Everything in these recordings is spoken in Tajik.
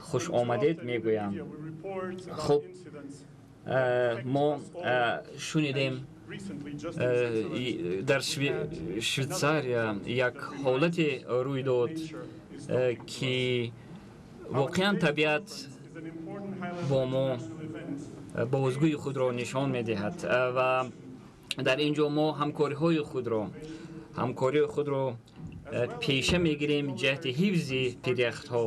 Хушомадед мегӯям. Хуб, мо шунидем, дар Швейтсария як ҳолате рӯй дод, ки воқеан табиат бо мо бозгӯи худро нишон медиҳад ва дар ин ҷо мо ҳамкории худро пеша мегирем ҷиҳати ҳифзи пиряхтҳо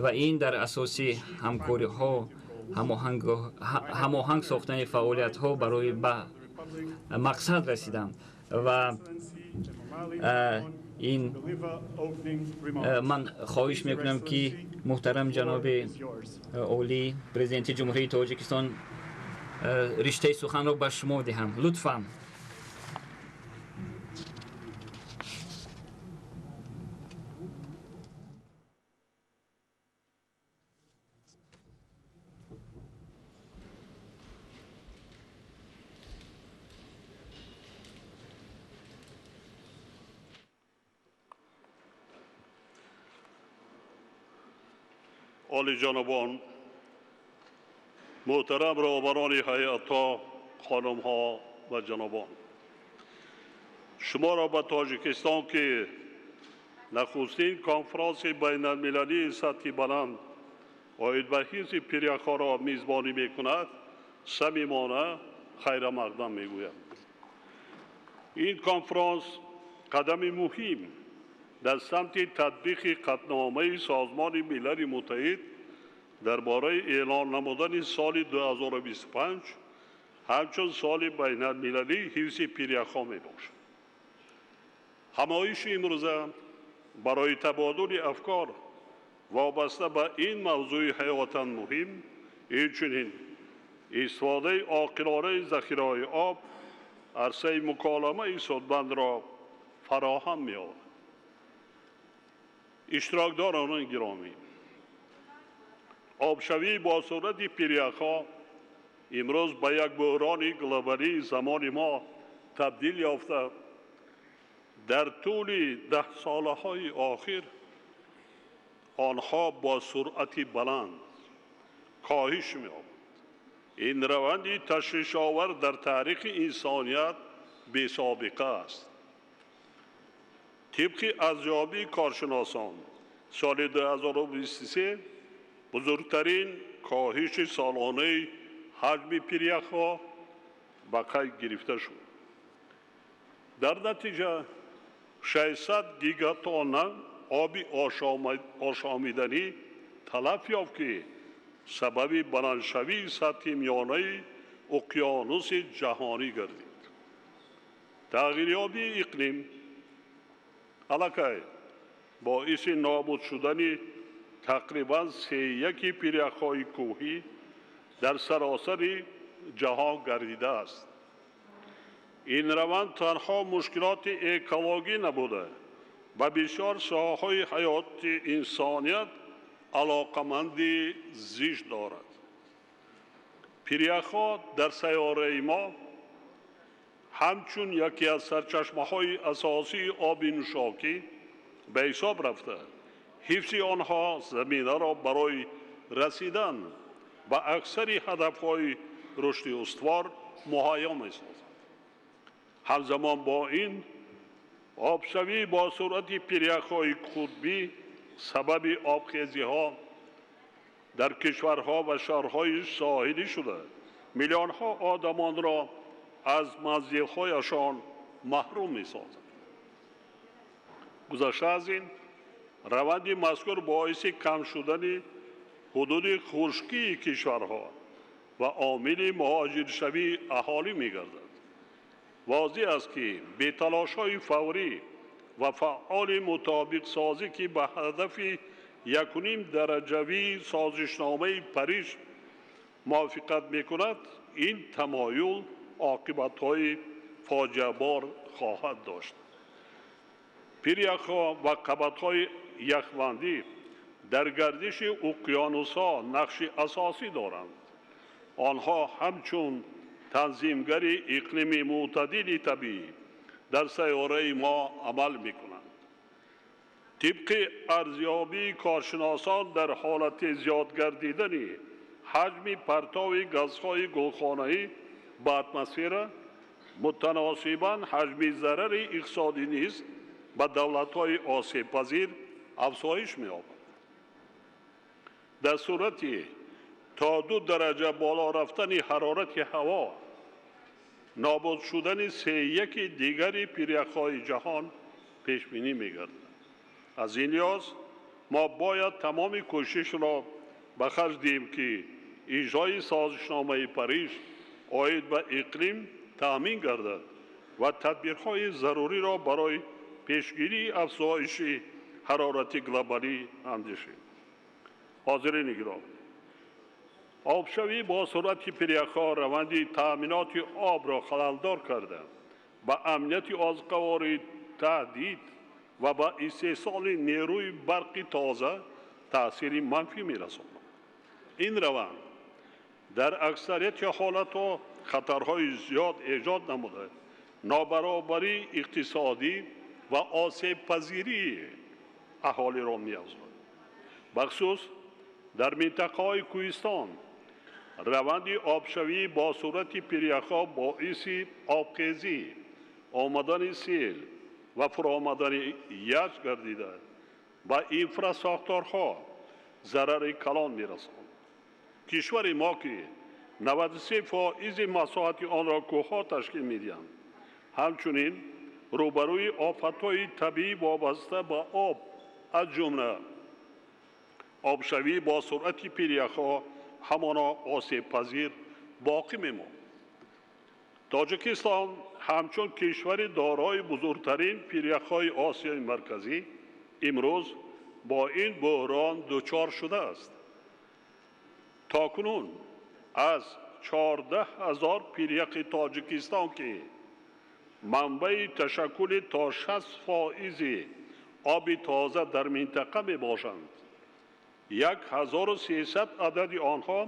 ва ин дар асоси ҳамкориҳо, ҳамоҳанг сохтани фаъолиятҳо барои ба мақсад расидан ва ин ман хоҳиш мекунам, ки муҳтарам ҷаноби олӣ, Президенти Ҷумҳурии Тоҷикистон, риштаи суханро ба шумо диҳам, лутфан. Олиҷанобон, муҳтарам роҳбарони ҳайатҳо, хонумҳо ва ҷанобон, шуморо ба Тоҷикистон, ки нахустин конфронси байналмилалии сатҳи баланд оид ба ҳифзи пиряхҳоро мизбонӣ мекунад, самимона хайрамақдам мегӯям. Ин конфронс қадами муҳим дар самти татбиқи қатъномаи Созмони Милали Муттаҳид дар бораи эълон намудани соли 2025 ҳамчун соли байналмилалии ҳифзи пиряхҳо мебошад. Ҳамоиши имрӯза барои табодули афкор вобаста ба ин мавзӯи ҳаётан муҳим, инчунин истифодаи оқилонаи захираҳои об арсаи муколамаи судмандро фароҳам меорад. Иштирокдорони гиромӣ, обшавӣ бо суръати пиряхҳо имрӯз ба як буҳрони глобалии замони мо табдил ёфта, дар тӯли даҳсолаҳои охир онҳо бо суръати баланд коҳиш меёбанд. Ин раванди ташвишовар дар таърихи инсоният бесобиқа аст. Тибқи арзёбии коршиносон, соли 2023 бузургтарин коҳиши солонаи ҳаҷми пиряхҳо ба қайд гирифта шуд. Дар натиҷа 600 гигатонна оби ошомиданӣ талаф ёфт, ки сабаби баландшавии сатҳи миёнаи уқёнуси ҷаҳонӣ гардид. Тағйирёбии иқлим аллакай боиси нобуд шудани тақрибан сеяки пиряхҳои кӯҳӣ дар саросари ҷаҳон гардидааст. Ин раванд танҳо мушкилоти экологӣ набуда, ба бисёр соҳаҳои ҳаёти инсоният алоқаманди зич дорад. Пиряхҳо дар сайёраи мо ҳамчун яке аз сарчашмаҳои асосии оби нӯшокӣ ба ҳисоб рафта, ҳифзи онҳо заминаро барои расидан ба аксари ҳадафҳои рушди устувор муҳайё месозад. Ҳамзамон бо ин, обшавӣ бо суръати пиряхҳои қутбӣ сабаби обхезиҳо дар кишварҳо ва шаҳрҳои соҳилӣ шуда, миллионҳо одамонро аз манзилҳояшон маҳрум месозад. Гузашта аз ин, раванди мазкур боиси кам шудани ҳудуди хушкии кишварҳо ва омили муҳоҷиршавии аҳолӣ мегардад. Возеҳ аст, ки беталошҳои фаврӣ ва фаъоли мутобиқсозӣ, ки ба ҳадафи якуним дараҷавии созишномаи Париж мувофиқат мекунад, ин тамоюл оқибатҳои фоҷиабор хоҳад дошт. Пиряхҳо ва қабатҳои яхбандӣ дар гардиши уқёнусҳо нақши асосӣ доранд. Онҳо ҳамчун танзимгари иқлими мӯътадили табиӣ дар сайёраи мо амал мекунанд. Тибқи арзёбии коршиносон, дар ҳолати зиёд гардидани ҳаҷми партови газҳои гулхонаӣ ба атмосфера, мутаносибан ҳаҷми зарари иқтисодӣ низ ба давлатҳои осебпазир афзоиш меёбад. Дар сурати то 2 дараҷа боло рафтани ҳарорати ҳаво, нобуд шудани сеяки дигари пиряхҳои ҷаҳон пешбинӣ мегардад. Аз ин лиҳоз мо бояд тамоми кӯшишро ба харҷ диҳем, ки иҷрои созишномаи Париж оид ба иқлим таъмин гардад ва тадбирҳои заруриро барои пешгирии афзоиши ҳарорати глобалӣ андешем. Ҳозирини гиромӣ, обшавӣ бо суръати пиряхҳо раванди таъминоти обро халалдор карда, ба амнияти озуқаворӣ таҳдид ва ба истеҳсоли нерӯи барқи тоза таъсири манфӣ мерасонад. Ин раванд дар аксарияти ҳолатҳо хатарҳои зиёд эҷод намуда, нобаробарии иқтисодӣ ва осебпазирии аҳолиро меафзояд. Бахусус дар минтақаҳои кӯҳистон раванди обшавӣ бо суръати пиряхҳо боиси обхезӣ, омадани сел ва фуромадани язж гардида, ба инфрасохторҳо зарари калон мерасонад. Кишвари мо, ки 93 фоизи масоҳати онро кӯҳҳо ташкил медиҳанд, ҳамчунин рӯбарӯи офатҳои табиӣ вобаста ба об, аз ҷумла обшавӣ бо суръати пиряхҳо, ҳамоно осебпазир боқӣ мемонад. Тоҷикистон ҳамчун кишвари дорои бузургтарин пиряхҳои Осиёи Марказӣ имрӯз бо ин буҳрон дучор шудааст. То кунун аз 14 000 пиряхи Тоҷикистон, ки манбаи ташаккули то 60 фоизи оби тоза дар минтақа мебошанд, 1300 адади онҳо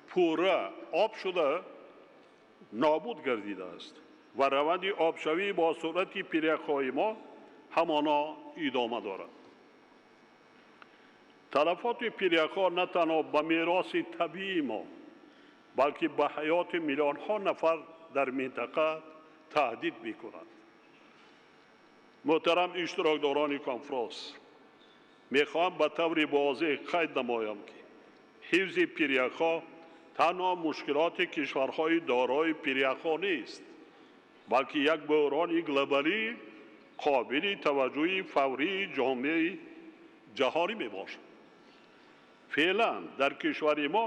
пурра об шуда нобуд гардидааст ва раванди обшавӣ бо суръати пиряхҳои мо ҳамоно идома дорад. Талафоти пиряхҳо на танҳо ба мероси табиии мо, балки ба ҳаёти миллионҳо нафар дар минтақа таҳдид мекунад. Муҳтарам иштирокдорони конфронс, мехоҳам ба таври возеҳ қайд намоям, ки ҳифзи пиряхҳо танҳо мушкилоти кишварҳои дорои пиряхҳо нест, балки як буҳрони глобалӣ, қобили таваҷҷӯҳи фаврии ҷомеаи ҷаҳонӣ мебошад. Феълан дар кишвари мо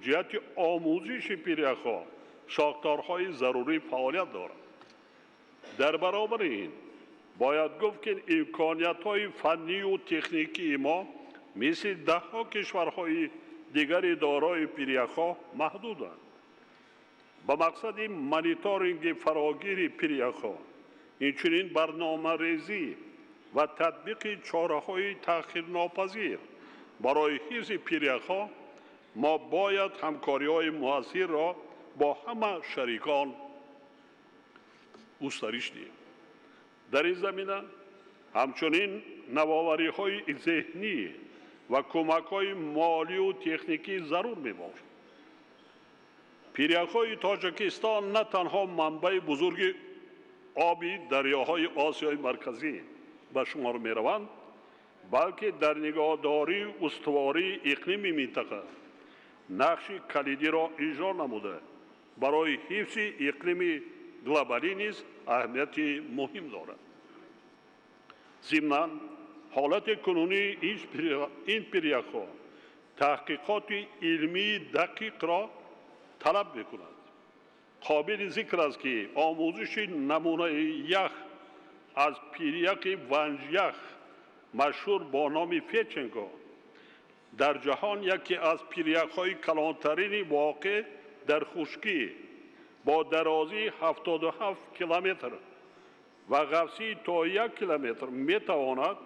ҷиҳати омӯзиши пиряхҳо сохторҳои зарурӣ фаъолият дорад. Дар баробари ин бояд гуфт, ки имкониятҳои фаннию техникии мо мисли даҳҳо кишварҳои дигари дорои пиряхҳо маҳдуданд. Ба мақсади мониторинги фарогири пиряхҳо, инчунин барномарезӣ ва татбиқи чораҳои таъхирнопазир барои ҳифзи пиряхҳо мо бояд ҳамкориҳои муассирро бо ҳама шарикон густариш диҳем. Дар ин замина ҳамчунин навовариҳои зеҳнӣ ва кӯмакҳои молию техникӣ зарур мебошад. Пиряхҳои Тоҷикистон на танҳо манбаи бузурги оби дарёҳои Осиёи Марказӣ ба шумор мераванд, балки дар нигоҳдории устувории иқлими минтақа нақши калидиро иҷро намуда, барои ҳифзи иқлими глобалӣ низ аҳамияти муҳим дорад. Зимнан, ҳолати кунунии ин пиряхҳо таҳқиқоти илмии дақиқро талаб мекунад. Қобили зикр аст, ки омӯзиши намунаи ях аз пиряхи Ванҷях, машҳур бо номи Федченко, дар ҷаҳон яке аз пиряхҳои калонтарини воқеъ дар хушкӣ, бо дарозии 77 километр ва ғафсии то 1 километр, метавонад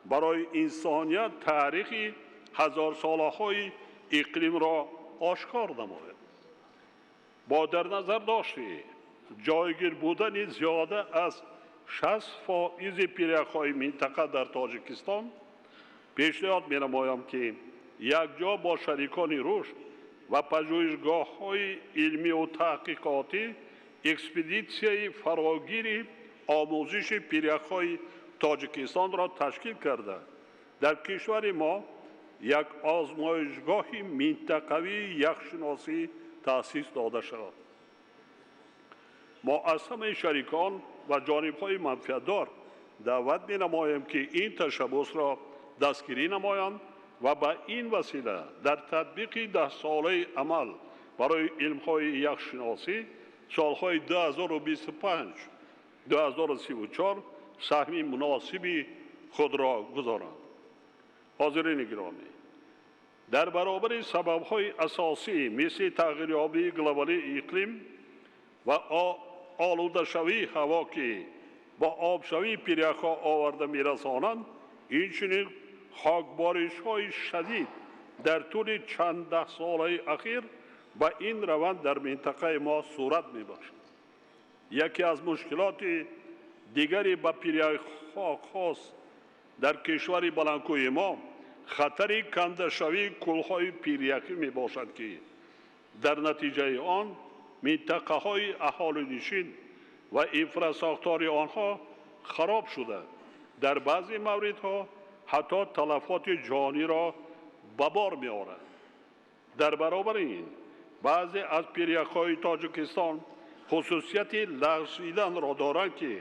барои инсоният таърихи ҳазорсолаҳои иқлимро ошкор намояд. Бо дар назар дошти ҷойгир будани зиёда аз 60% пиряхҳои минтақа дар Тоҷикистон, пешниҳод менамоям, ки якҷо бо шарикони рушд ва пажӯҳишгоҳҳои илмию таҳқиқотӣ экспедитсияи фарогири омӯзиши пиряхҳои Тоҷикистонро ташкил карда, дар кишвари мо як озмоишгоҳи минтақавии яхшиносӣ таъсис дода шавад. Мо аз ҳамаи шарикон ва ҷонибҳои манфиатдор даъват менамоем, ки ин ташаббусро дастгирӣ намоянд ва ба ин васила дар татбиқи 10-солаи амал барои илмҳои яхшиносӣ солҳои 2025-2034 саҳми муносиби худро гузоранд. Ҳозирини гиромӣ, дар баробари сабабҳои асосӣ мисли тағйирёбии глобалии иқлим ва олудашавии ҳаво, ки бо обшавии пиряхҳо оварда мерасонанд, инчунин хокборишҳои шадид дар тӯли чанд даҳсолаи ахир ба ин раванд дар минтақаи мо сурат мебахшад. Яке аз мушкилоти дигари ба пиряхҳо хос дар кишвари баландкӯҳи мо хатари кандашавии кӯлҳои пиряхӣ мебошад, ки дар натиҷаи он минтақаҳои аҳолинишин ва инфрасохтори онҳо хароб шуда, дар баъзе мавридҳо ҳатто талафоти ҷониро ба бор меорад. Дар баробари ин баъзе аз пиряхҳои Тоҷикистон хусусияти лағзиданро доранд, ки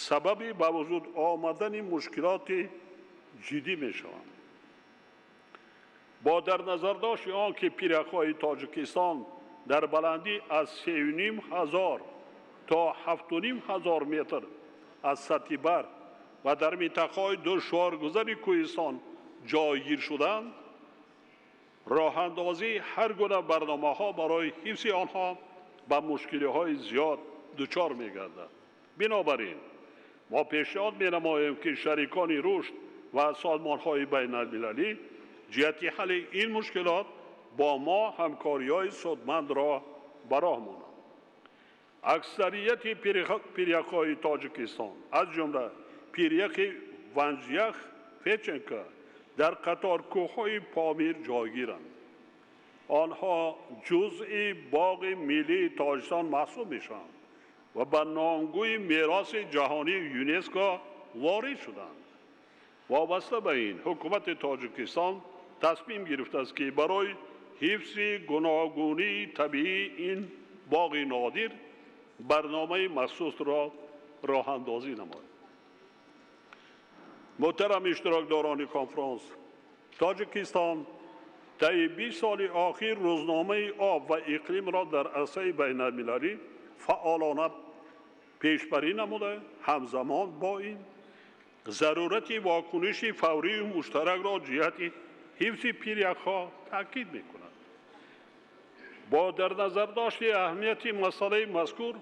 сабаби ба вуҷуд омадани мушкилоти ҷиддӣ мешаванд. Бо дар назардошти он ки пиряхҳои Тоҷикистон дар баландӣ аз 3500 то 7500 метр аз сатҳи баҳр ва дар минтақаҳои душворгузари кӯҳистон ҷойгир шуданд, роҳандозии ҳар гуна барномаҳо барои ҳифзи онҳо ба мушкилиҳои зиёд дучор мегардад. Бинобар ин мо пешниҳод менамоем, ки шарикони рушд ва созмонҳои байналмилалӣ ҷиҳати ҳалли ин мушкилот бо мо ҳамкориҳои судмандро ба роҳ монанд. Аксарияти пиряхҳои Тоҷикистон, аз ҷумла пиряхи Ванҷях Федченко, дар қаторкӯҳҳои Помир ҷойгиранд. Онҳо ҷузъи боғи миллии Тоҷикистон маҳсуб мешаванд ва ба номгӯи мероси ҷаҳонии ЮНЕСКО ворид шуданд. Вобаста ба ин ҳукумати Тоҷикистон тасмим гирифтааст, ки барои ҳифзи гуногунии табиии ин боғи нодир барномаи махсусро роҳандозӣ намояд. Муҳтарам иштирокдорони конфронс, Тоҷикистон таи 20 соли охир рӯзномаи об ва иқлимро дар арсаи байналмилалӣ фаъолона пешбарӣ намуда, ҳамзамон бо ин зарурати вокуниши фаврию муштаракро ҷиҳати ҳифзи пиряхҳо таъкид мекунад. Бо дар назардошти аҳамияти масъалаи мазкур,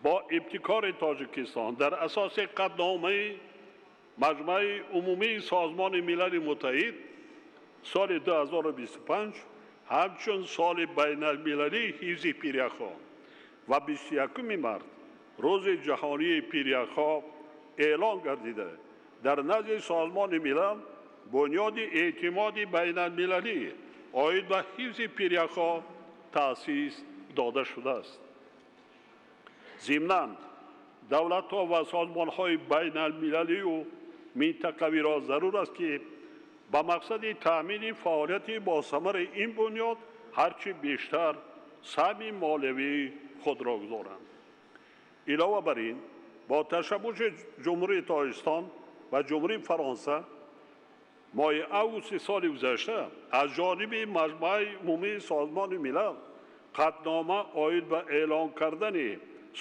бо ибтикори Тоҷикистон дар асоси қатъномаи Маҷмаи умумии Созмони Милали Муттаҳид соли 2025 ҳамчун соли байналмилалии ҳифзи пиряхҳо ва 21 март рӯзи ҷаҳонии пиряхҳо эълон гардида, дар назди Созмони Милал бунёди эътимоди байналмилалӣ оид ба ҳифзи пиряхҳо таъсис дода шудааст. Зимнан давлатҳо ва созмонҳои байналмилалию минтақавиро зарур аст, ки ба мақсади таъмини фаъолияти босамари ин бунёд ҳарчи бештар саҳми молиявии худро гузоранд. Илова бар ин, бо ташаббуси Ҷумҳурии Тоҷикистон ва Ҷумҳурии Фаронса моҳи августи соли гузашта аз ҷониби Маҷмаи умумии Созмони Милал қатънома оид ба эълон кардани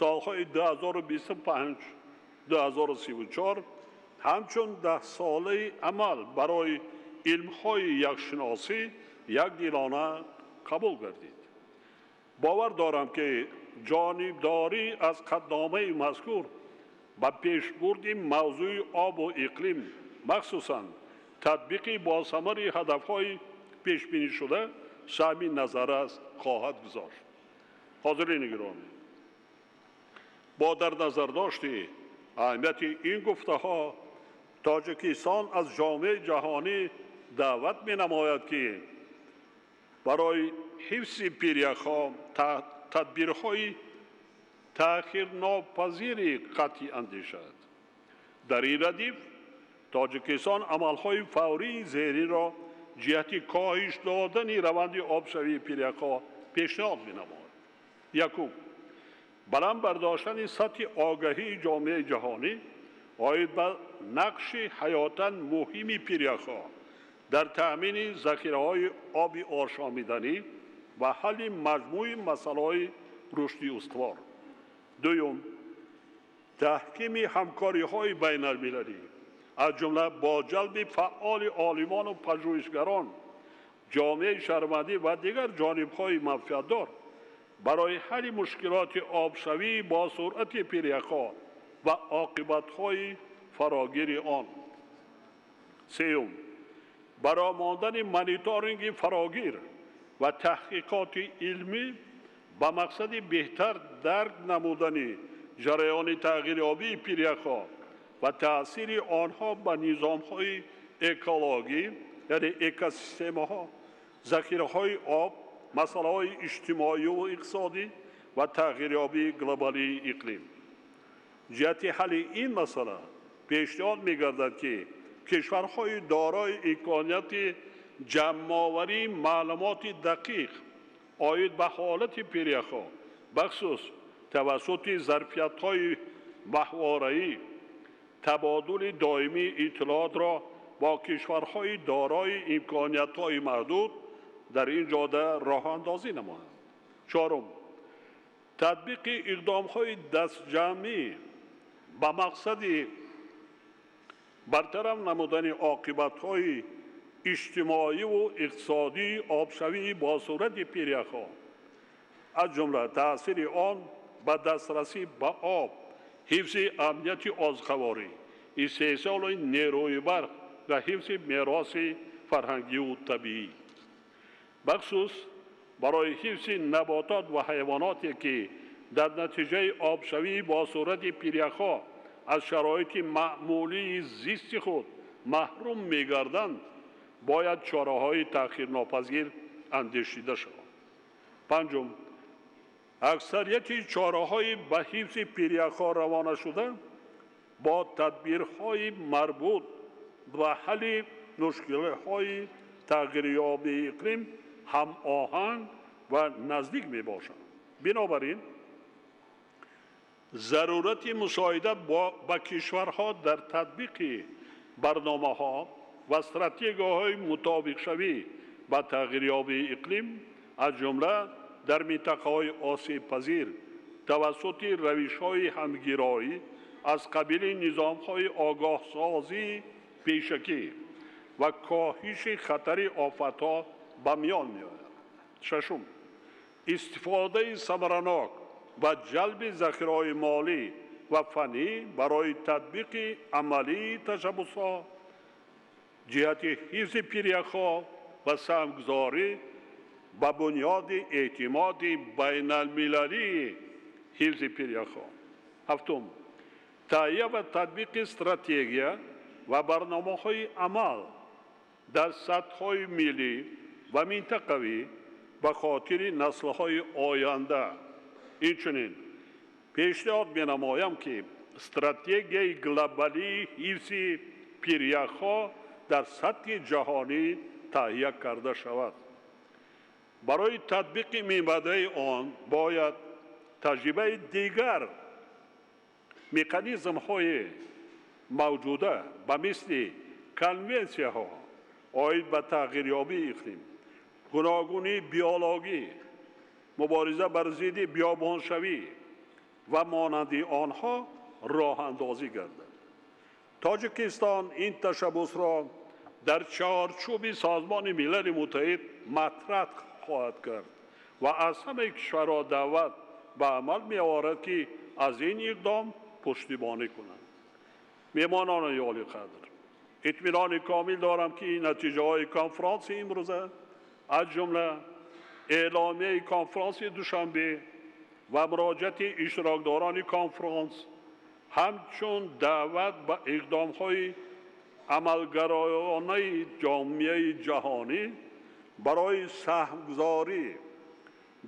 солҳои 2025-2034 ҳамчун 10-солаи амал барои илмҳои яхшиносӣ якдилона қабул гардид. Бовар дорам, ки ҷонибдорӣ аз қатъномаи мазкур ба пешбурди мавзӯи обу иқлим, махсусан татбиқи босамари ҳадафҳои пешбинишуда, саҳми назаррас хоҳад гузошт. Ҳозирини гиромӣ, бо дар назардошти Аҳамияти ин гуфтаҳо, Тоҷикистон аз ҷомеаи ҷаҳонӣ даъват менамояд, ки барои ҳифзи пиряхҳо тадбирҳои таъхирнопазири қатъӣ андешад. Дар ин радиф Тоҷикистон амалҳои фаврии зеринро ҷиҳати коҳиш додани раванди обшавии пиряхҳо пешниҳод менамояд. Якум, баланд бардоштани сатҳи огаҳии ҷомеаи ҷаҳонӣ оид ба нақши ҳаётан муҳими пиряхҳо дар таъмини захираҳои оби ошомиданӣ ва ҳалли маҷмӯи масъалаҳои рушди устувор. Дуюм, таҳкими ҳамкориҳои байналмилалӣ, аз ҷумла бо ҷалби фаъоли олимону пажӯҳишгарон, ҷомеаи шаҳрвандӣ ва дигар ҷонибҳои манфиатдор барои ҳалли мушкилоти обшавӣ бо суръати пиряхҳо ва оқибатҳои фарогири он. Сеюм, баромондани мониторинги фарогир ва таҳқиқоти илмӣ ба мақсади беҳтар дарк намудани ҷараёни тағйирёбии пиряхҳо ва таъсири онҳо ба низомҳои экологӣ, яъне экосистемаҳо, захираҳои об, масъалаҳои иҷтимоию иқтисодӣ ва тағйирёбии глобалии иқлим. Ҷиҳати ҳалли ин масъала пешниҳод мегардад, ки кишварҳои дорои имконияти ҷамъоварии маълумоти дақиқ оид ба ҳолати пиряхҳо, бахусус тавассути зарфиятҳои маҳвораӣ, табодули доимии иттилоотро бо кишварҳои дорои имкониятҳои маҳдуд дар ин ҷода роҳандозӣ намоянд. Чорум, татбиқи иқдомҳои дастҷамъӣ ба мақсади бартараф намудани оқибатҳои иҷтимоиву иқтисодии обшавии бо суръати пиряхҳо, аз ҷумла таъсири он ба дастрасӣ ба об, ҳифзи амнияти озуқаворӣ, истеҳсоли нерӯи барқ ва ҳифзи мероси фарҳангию табиӣ. Бахусус барои ҳифзи наботот ва ҳайвоноте, ки дар натиҷаи обшавии бо суръати пиряхҳо аз шароити маъмулии зисти худ маҳрум мегарданд, бояд чораҳои таъхирнопазир андешида шаванд. Панҷум, аксарияти чораҳои ба ҳифзи пиряхҳо равона шуда бо тадбирҳои марбут ба ҳалли мушкилиҳои тағйирёбии иқлим ҳамоҳанг ва наздик мебошанд. Бинобар ин зарурати мусоидат ба кишварҳо дар татбиқи барномаҳо ва стратегияҳои мутобиқшавӣ ба тағйирёбии иқлим, аз ҷумла дар минтақаҳои осебпазир, тавассути равишҳои ҳамгироӣ аз қабили низомҳои огоҳсозии пешакӣ ва коҳиши хатари офатҳо ба миён меояд. Шашум, истифодаи самаранок ва ҷалби захираҳои молӣ ва фаннӣ барои татбиқи амалии ташаббусҳо ҷиҳати ҳифзи пиряхҳо ва саҳмгузорӣ ба бунёди эътимоди байналмилалии ҳифзи пиряхҳо. Ҳафтум, таҳия ва татбиқи стратегия ва барномаҳои амал дар сатҳҳои миллӣ ва минтақавӣ ба хотири наслҳои оянда. Инчунин пешниҳод менамоям, ки стратегияи глобалии ҳифзи пиряхҳо дар сатҳи ҷаҳонӣ таҳия карда шавад. Барои татбиқи минбаъдаи он бояд таҷрибаи дигар механизмҳои мавҷуда ба мисли конвенсияҳо оид ба тағйирёбии иқлим, гуногунии биологӣ, мубориза бар зидди биёбоншавӣ ва монанди онҳо роҳандозӣ гардад. Тоҷикистон ин ташаббусро дар чорчӯби Созмони Милали Муттаҳид матраҳ хоҳад кард ва аз ҳамаи кишварҳо даъват ба амал меоварад, ки аз ин иқдом пуштибонӣ кунанд. Меҳмонони олиқадр, итминони комил дорам, ки натиҷаҳои конфронси имрӯза, аз ҷумла эъломияи конфронси Душанбе ва муроҷиати иштирокдорони конфронс, Ҳамчун даъват ба иқдомҳои амалгароёнаи ҷомеаи ҷаҳонӣ барои саҳмгузорӣ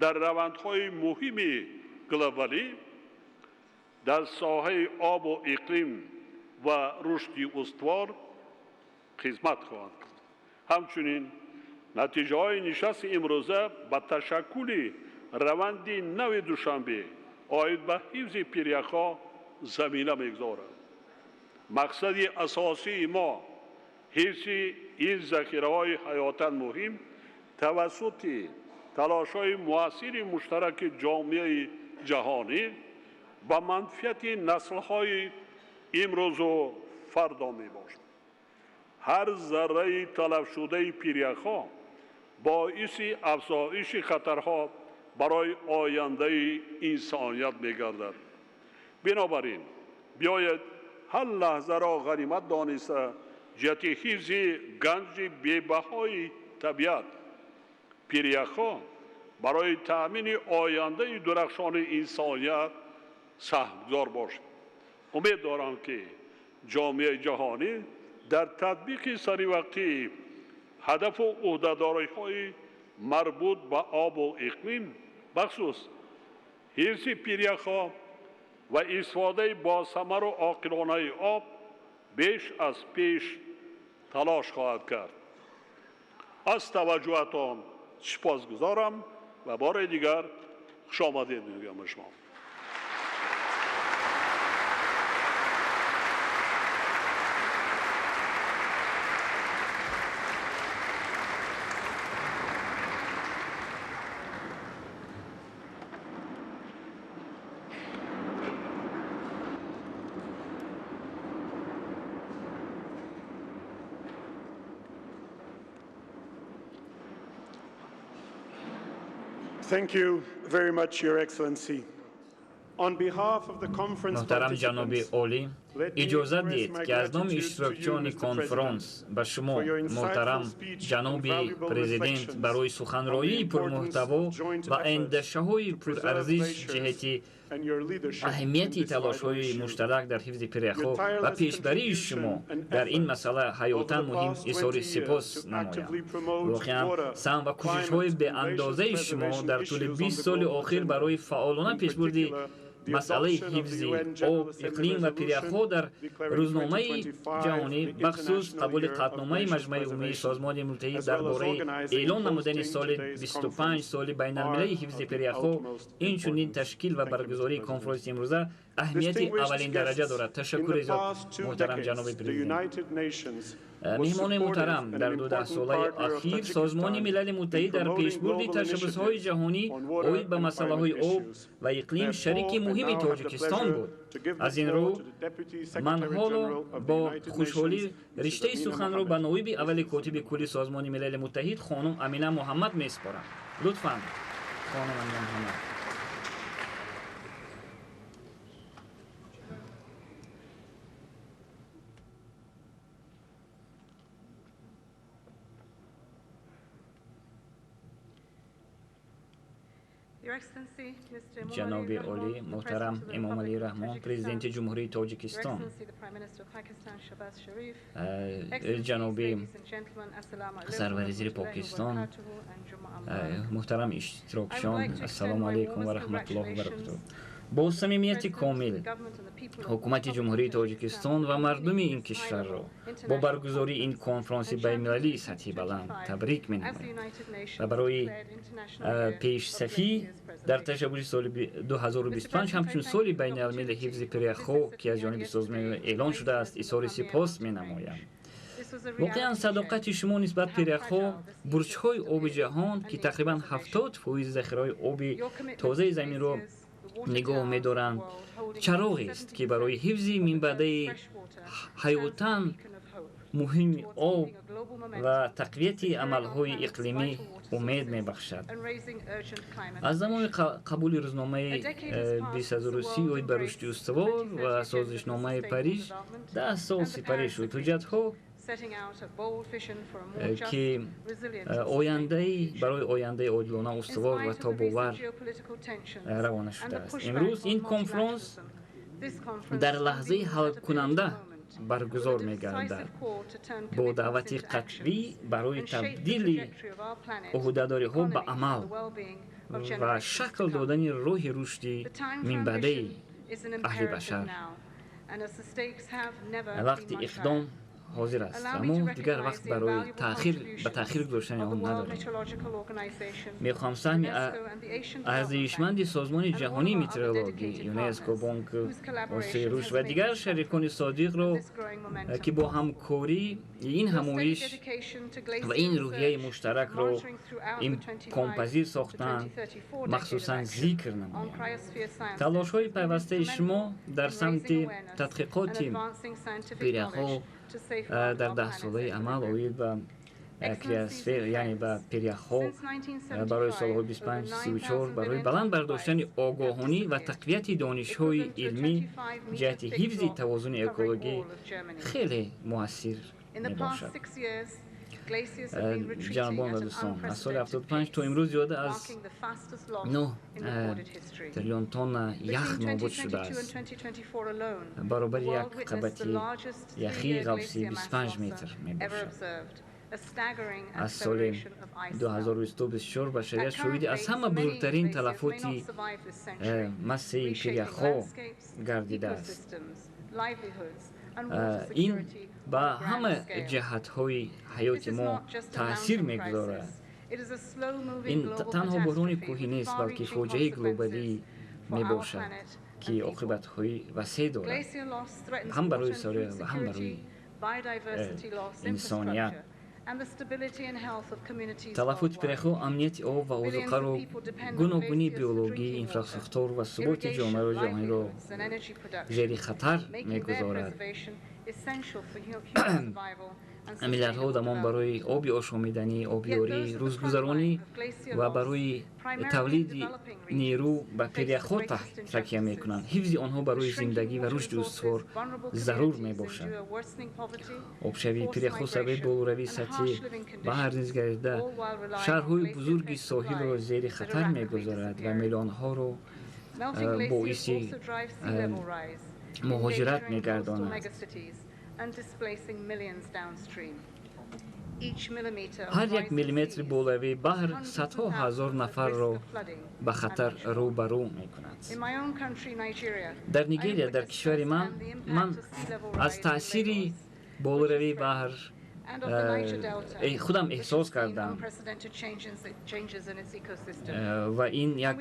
дар равандҳои муҳими глобалӣ дар соҳаи обу иқлим ва рушди устувор хизмат хоҳад кард. Ҳамчунин натиҷаҳои нишасти имрӯза ба ташаккули раванди нави Душанбе оид ба ҳифзи пиряхҳо замина мегузорад. Мақсади асосии мо ҳифзи ин захираҳои ҳаётан муҳим тавассути талошҳои муассири муштараки ҷомеаи ҷаҳонӣ ба манфиати наслҳои имрӯзу фардо мебошад. Ҳар зарраи талафшудаи пиряхҳо боиси афзоиши хатарҳо барои ояндаи инсоният мегардад. Бинобар ин биёед ҳар лаҳзаро ғанимат дониста ҷиҳати ҳифзи ганҷи бебаҳои табиат пиряхҳо барои таъмини ояндаи дурахшони инсоният саҳмгузор бошад. Умед дорам, ки ҷомеаи ҷаҳонӣ дар татбиқи саривақтии ҳадафу ӯҳдадориҳои марбут ба обу иқлим, бахусус ҳифзи пиряхҳо ва истифодаи босамару оқилонаи об беш аз пеш талош хоҳад кард. Аз таваҷҷӯҳатон сипосгузорам ва бори дигар хушомадед мегӯям ба шумо. Thank you very much, Your Excellency. On behalf of the conference Муҳтарам ҷаноби participants, олӣ, иҷозат диҳед, ки аз номи иштирокчиёни конфронс ба шумо, муҳтарам ҷаноби президент, барои суханроии пурмуҳтаво ва андешаҳои пурарзиш ҷиҳати and your leadership аҳамияти in this vital талошҳои issue. муштарак дар ҳифзи пиряхҳо Your ва tireless пешбарии шумо contribution and дар ин effort масъала over ҳаётан the муҳим past изҳори 20 сипос years to намоям. actively promote Воқеан, water, саҳм ва кӯшишҳои climate and беандозаи glacier шумо preservation дар тӯли issues on 20 the соли global охир agenda. барои фаъолона In пешбурди particular, the масъалаи adoption of the ҳифзи UN об, General Assembly иқлим ва пиряхҳо resolution дар declaring рӯзномаи 2025 ҷаҳонӣ, the бахусус International қабули Year of қатъномаи Glacier Маҷмаи Умумии Preservation, Созмони Муттаҳид as дар well as бораи organizing эълон and намудани hosting соли today's 25 conference соли байналмилалии are ҳифзи of the пиряхҳо, utmost инчунин importance. ташкил ва Thank you, Mr. баргузории President. конфронси имрӯза аҳамияти Distinguished аввалин дараҷа guests, дорад. in Ташаккури the зиёд, past two муҳтарам decades, ҷаноби the президент. United Nations was Меҳмонои supportive муҳтарам, and дар an important дудаҳсолаи partner of ахир Созмони Tajikistan Милали in Муттаҳид дар promoting пешбурди global ташаббусҳои initiatives ҷаҳонӣ on water оид ба and масъалаҳои climate об issues. ва иқлим Therefore, шарики I муҳими now have the Тоҷикистон pleasure буд. to give the Аз ин floor рӯ to the Deputy ман Secretary ҳоло General of the бо United хушҳолӣ Nations, Mrs. риштаи Amina суханро ба Mohammed. ноиби аввали котиби кулли Созмони Милали Муттаҳид хонум Амина Муҳаммад месупорам. Лутфан, хонум Амина Муҳаммад. Ҷаноби олӣ муҳтарам Эмомалӣ Раҳмон, президенти Ҷумҳурии Тоҷикистон, ҷаноби сарвазири Покистон, муҳтарам иштирокчиён, ассалому алайкум ва раҳматуллоҳи ва баракатуҳ. Бо самимияти комил ҳукумати Ҷумҳурии Тоҷикистон ва мардуми ин кишварро бо баргузории ин конфронси байналмилалии сатҳи баланд табрик менамоям ва барои пешсафӣ дар ташаббуси соли 2025 ҳамчун соли байналмилали ҳифзи пиряхҳо, ки аз ҷониби созмон эълон шудааст, изҳори сипос менамоям. Воқеан, садоқати шумо нисбат пиряхҳо, бурҷҳои оби ҷаҳон, ки тақрибан 70% захираҳои оби тозаи заминро нигоҳ медоранд, чароғест, ки барои ҳифзи минбаъдаи ҳаётан муҳими об ва тақвияти амалҳои иқлимӣ умед мебахшад. Аз замони қабули рӯзномаи 2030 оид ба рушди устувор ва созишномаи Париж 10 сол сипарӣ шуд. Ҳуҷҷатҳо, ки ояндаи барои ояндаи одилона, устувор ва тобовар равона шудааст. Имрӯз ин конфронс Дар лаҳзаи ҳалкунанда баргузор мегардад, бо даъвати қатъӣ барои табдили ӯҳдадориҳо ба амал ва шакл додани роҳи рушди минбаъдаи аҳли башар. Вақти иқдом ҳозир аст ва мо дигар вақт барои ба таъхир гузоштани он надорем. Мехоҳам саҳми арзишманди Созмони ҷаҳонии метеорологӣ, ЮНЕСКО, Бонк Осиёи рушд ва дигар шарикони содиқро, ки бо ҳамкорӣ ин ҳамоиш ва ин рӯҳияи муштаракро имконпазир сохтанд, махсусан зикр намоям. Талошҳои пайвастаи шумо дар самти тадқиқоти пиряхҳо дар 10-солаи амал оид ба криосфер, яъне ба пиряхҳо барои солҳои 25-34, барои баланд бардоштани огоҳонӣ ва тақвияти донишҳои илмӣ ҷиҳати ҳифзи тавозуни экологӣ хеле муассир мебошад. Ҷанобон ва дӯстон, аз соли 75 то имрӯз зиёда аз 9 триллион тонна ях нобуд шудааст, баробари як қабати яхии ғафси 25 метр мебошад. Аз соли 2024 башарият шоҳиди аз ҳама бузургтарин талафоти массаи пиряхҳо гардидааст. Ин ба ҳама ҷиҳатҳои ҳаёти мо таъсир мегузорад. Ин танҳо буҳрони кӯҳӣ нест, балки фоҷиаи глобалӣ мебошад, ки оқибатҳои васеъ дорад ҳам барои сайёра ва ҳам барои инсоният. Талафоти пиряхҳо амнияти об ва озуқаро, гуногунии биологӣ, инфрасохтор ва суботи ҷомеаи ҷаҳониро зери хатар мегузорад. Миллиардҳо одамон барои оби ошомиданӣ, обёрӣ, рӯзгузаронӣ ва барои тавлиди нерӯ ба пиряхҳо такя мекунанд. Ҳифзи онҳо барои зиндагӣ ва рушди устувор зарур мебошад. Обшавии пиряхҳо сабаби болоравии сатҳи баҳр низ гардида, шаҳрҳои бузурги соҳилро зери хатар мегузорад ва миллионҳоро боиси муҳоҷират мегардонад. Ҳар як миллиметри болавии баҳр садҳо ҳазор нафарро ба хатар рӯбарӯ мекунад. Дар Нигерия, дар кишвари ман, ман аз таъсири болоравии баҳр худам эҳсос кардам ва ин як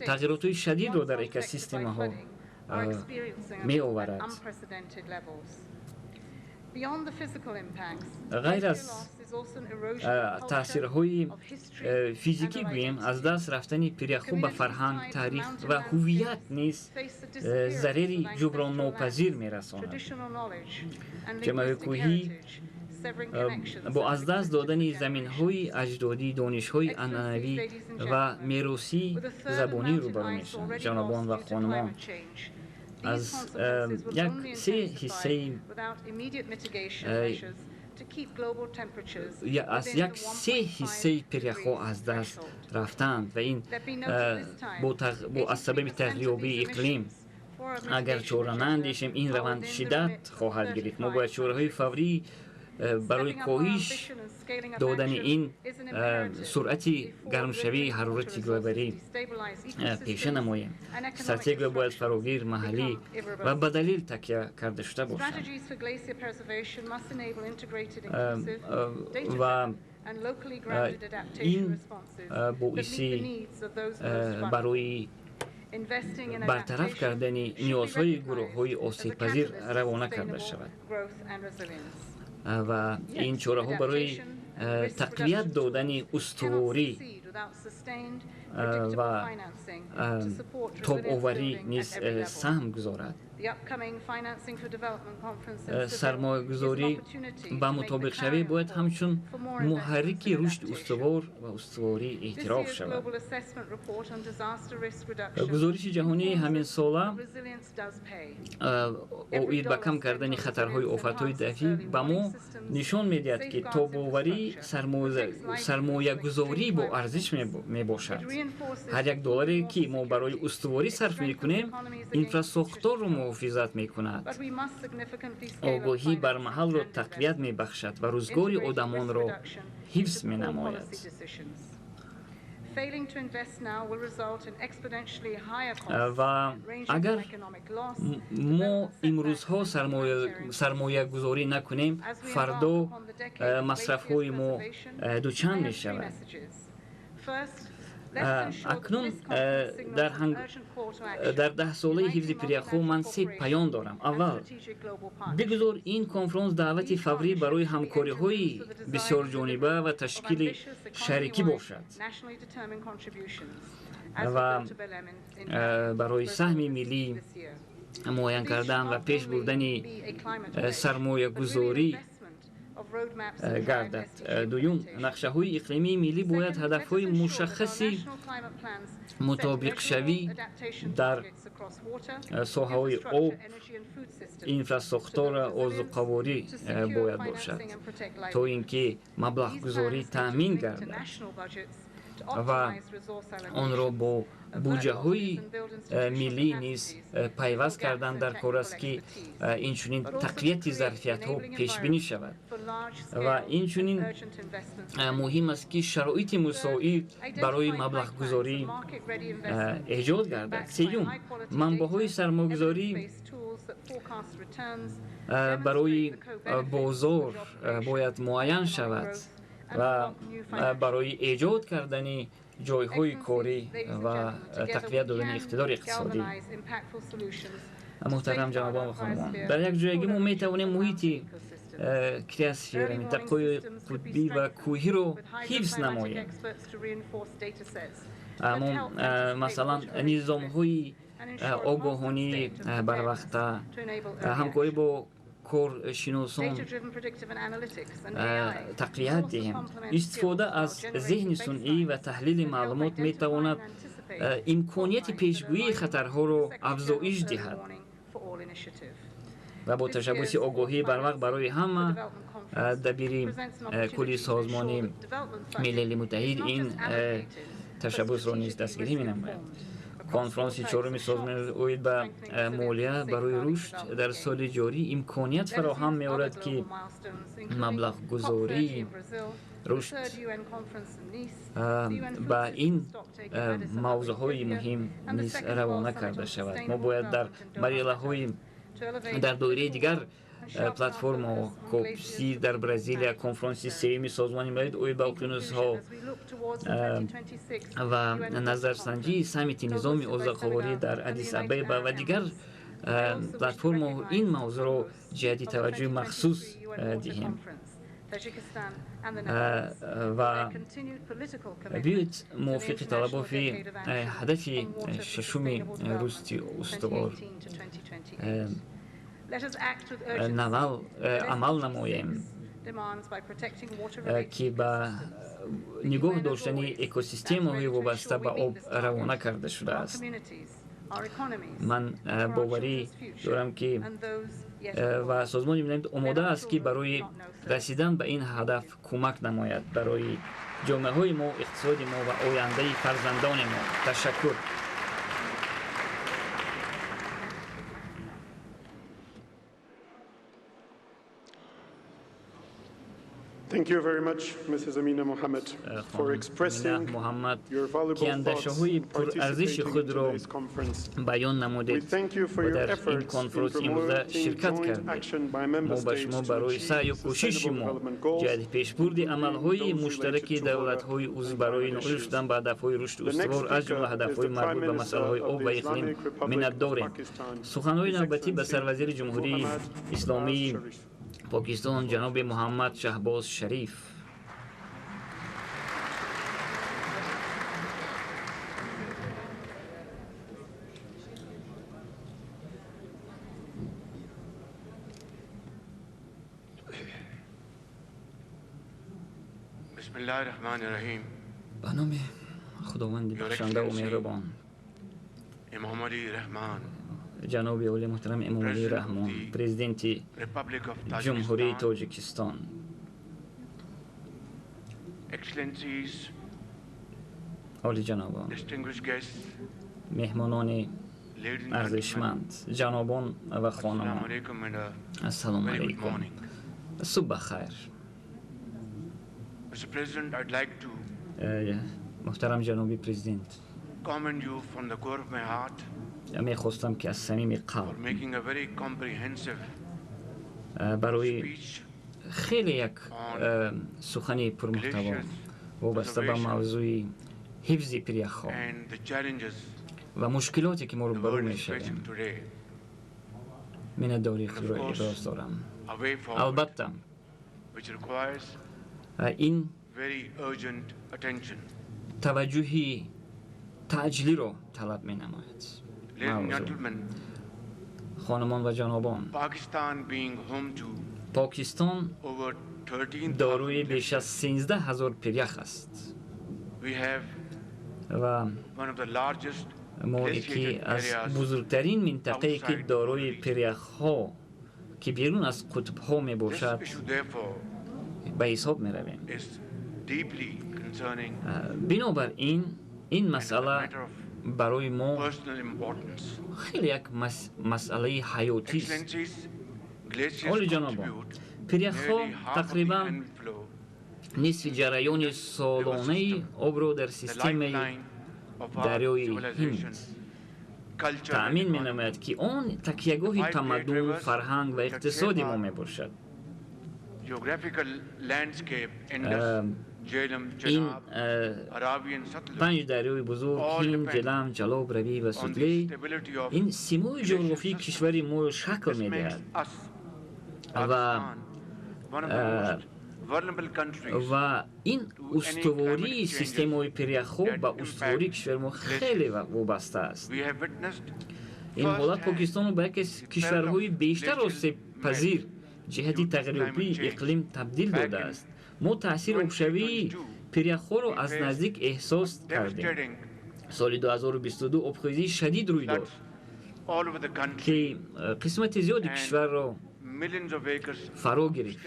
тағйиротҳои шадидро дар экосистемаҳо меоварад. Ғайр аз таъсирҳои физикӣ гӯем, аз даст рафтани пиряхҳо ба фарҳанг, таърих ва ҳувият низ зарари ҷуброннопазир мерасонад. Ҷамъияи кӯҳӣ бо аз даст додани заминҳои аҷдодӣ, донишҳои анъанавӣ ва меросии забонӣ рӯбарӯ мешаванд. Ҷанобон ва хонумон, аз як се ҳиссаи аз як се ҳиссаи пиряхҳо аз даст рафтаанд ва ин бо аз сабаби тағйирёбии иқлим. Агар чора наандешем, ин раванд шиддат хоҳад гирифт. Мо бояд чораҳои фаврӣ барои коҳиш додани ин суръати гармшавии ҳарорати глобалӣ пеша намоем. Стратегия бояд фарогир, маҳаллӣ ва ба далел такя карда шуда бошад ва ин боиси барои бартараф кардани ниёзҳои гурӯҳҳои осебпазир равона карда шавад ва ин чораҳо барои тақвият додани устуворӣ ва тобоварӣ низ саҳм гузорад. Сармоягузорӣ ба мутобиқшавӣ бояд ҳамчун муҳаррики рушди устувор ва устуворӣ эътироф шавад. Гузориши ҷаҳонии ҳаминсола оид ба кам кардани хатарҳои офатҳои табиӣ ба мо нишон медиҳад, ки тобоварӣ сармоягузорӣ бо арзиш мебошад. Ҳар як долларе, ки мо барои устуворӣ сарф мекунем, инфрасохторро муҳофизат мекунад, огоҳӣ бар маҳалро тақвият мебахшад ва рӯзгори одамонро ҳифз менамояд. Ва агар мо имрӯзҳо сармоягузорӣ накунем, фардо масрафҳои мо дучанд мешавад. Акнун дар 10-солаи ҳифзи пиряхҳо ман се паём дорам. Аввал, бигузор ин конфронс даъвати фаврӣ барои ҳамкориҳои бисёрҷониба ва ташкили шарикӣ бошад ва барои саҳми миллӣ муайян кардан ва пеш бурдани сармоягузорӣ гардад. Дуюм, нақшаҳои иқлимии миллӣ бояд ҳадафҳои мушаххаси мутобиқшавӣ дар соҳаҳои об, инфрасохтора, озуқаворӣ бояд бошад, то ин ки маблағгузорӣ таъмин гардад ва онро бо буҷаҳои миллӣ низ пайваст кардан дар кор аст, ки инчунин тақвияти зарфиятҳо пешбинӣ шавад. Ва инчунин муҳим аст, ки шароити мусоид барои маблағгузорӣ эҷод гардад. Сеюм, манбаъҳои сармоягузорӣ барои бозор бояд муайян шавад ва барои эҷод кардани ҷойҳои корӣ ва тақвият додани иқтидори иқтисодӣ. Муҳтарам ҷанобон ва хонумон, дар як ҷоягӣ мо метавонем муҳити криосфера, минтақаҳои қутбӣ ва кӯҳиро ҳифз намоем. Мо, масалан, низомҳои огоҳонӣ барвақта, ҳамкорӣ бо коршиносон тақвият диҳем. Истифода аз зеҳни сунъӣ ва таҳлили маълумот метавонад имконияти пешгӯии хатарҳоро афзоиш диҳад ва бо ташаббуси огоҳӣ барвақт барои ҳама дабири кулли Созмони Милали Муттаҳид ин ташаббусро низ дастгирӣ менамояд. Конфронси чоруми Созмони оид ба молия барои рушд дар соли ҷорӣ имконият фароҳам меорад, ки маблағгузории рушд ба ин мавзӯъҳои муҳим низ равона карда шавад. Мо бояд дар марҳилаҳои дар доираи дигар платформаҳо, Копси дар Бразилия, конфронси сеюми Созмони Милали оид ба уқёнусҳо ва назарсанҷии саммити низоми озуқаворӣ дар Аддис Абеба ва дигар платформаҳо ин мавзӯъро ҷиҳати таваҷҷӯҳи махсус диҳем. Ва биёед мувофиқи талаботи ҳадафи шашуми рушди устувор навал амал намоем, ки ба нигоҳ доштани экосистемаҳои вобаста ба об равона карда шудааст. Ман боварӣ дорам, ки ва Созмони Милали омода аст, ки барои расидан ба ин ҳадаф кӯмак намояд барои ҷомеаҳои мо, иқтисоди мо ва ояндаи фарзандони мо. Ташаккур. Thank you very much, Mrs. Amina Mohammed, for expressing Муҳаммад, your valuable ки андешаҳои thoughts and пурарзиши participating in худро today's conference. баён We намудед thank you for ва your дар ин efforts in конфронс имрӯза promoting ширкат joint кардед. action by member Мо ба states шумо to барои achieve саъю кӯшиши sustainable мо development goals, ҷиҳати пешбурди including амалҳои those related муштараки to water давлатҳои узв and барои climate ноил issues. шудан ба ҳадафҳои рушди The next устувор, аз ҷумла speaker is ҳадафҳои the Prime марбут ба Minister масъалаҳои of об the ва иқлим Islamic Republic of миннат дорем. Pakistan, Суханҳои His навбатӣ ба Excellency сарвазири Ҷумҳурии Muhammad Исломии Shahbaz Sharif. Покистон ҷаноби Муҳаммад Шаҳбоз Шариф. Ба номи Худованди бахшандаву меҳрубон. Ҷаноби олӣ муҳтарам Эмомалӣ Раҳмон, Президенти Ҷумҳурии Тоҷикистон, олиҷанобон, меҳмонони арзишманд, ҷанобон ва хонумон, ассалому алайкум, субҳ бахайр. Муҳтарам ҷаноби президент, мехостам, ки аз самими қалб барои хеле як сухани пурмуҳтаво вобаста ба мавзӯи ҳифзи пиряхҳо ва мушкилоте, ки мо рӯбарӯ мешавем, миннатдории худро иброз дорам. Албатта, ин таваҷҷӯҳи таъҷилиро талаб менамояд. Хонумон ва ҷанобон, Покистон дорои беш аз 13 000 пирях аст ва мо яке аз бузургтарин минтақае, ки дорои пиряхҳо, ки берун аз қутбҳо мебошад, ба ҳисоб меравем. Бинобар ин, ин масъала барои мо хеле як масъалаи ҳаётист. Олиҷанобон, пиряхҳо тақрибан нисфи ҷараёни солонаи обро дар системаи дарёи Ҳинд таъмин менамояд, ки он такягоҳи тамаддун, фарҳанг ва иқтисоди мо мебошад. Ин панҷ дарёи бузург, Ҳинд, Ҷелам, Ҷалоб, Равӣ ва Сутлеҷ, ин симои ҷуғрофии кишвари моро шакл медиҳад ва ин устувории системаҳои пиряхҳо ба устувории кишвари мо хеле вобаста аст. Ин ҳолат Покистонро ба яке аз кишварҳои бештар осебпазир ҷиҳати тағйирёбии иқлим табдил додааст. Мо таъсири обшавии пиряхҳоро аз наздик эҳсос кардем. Соли 2022 обхезии шадид рӯй дод, ки қисмати зиёди кишварро фаро гирифт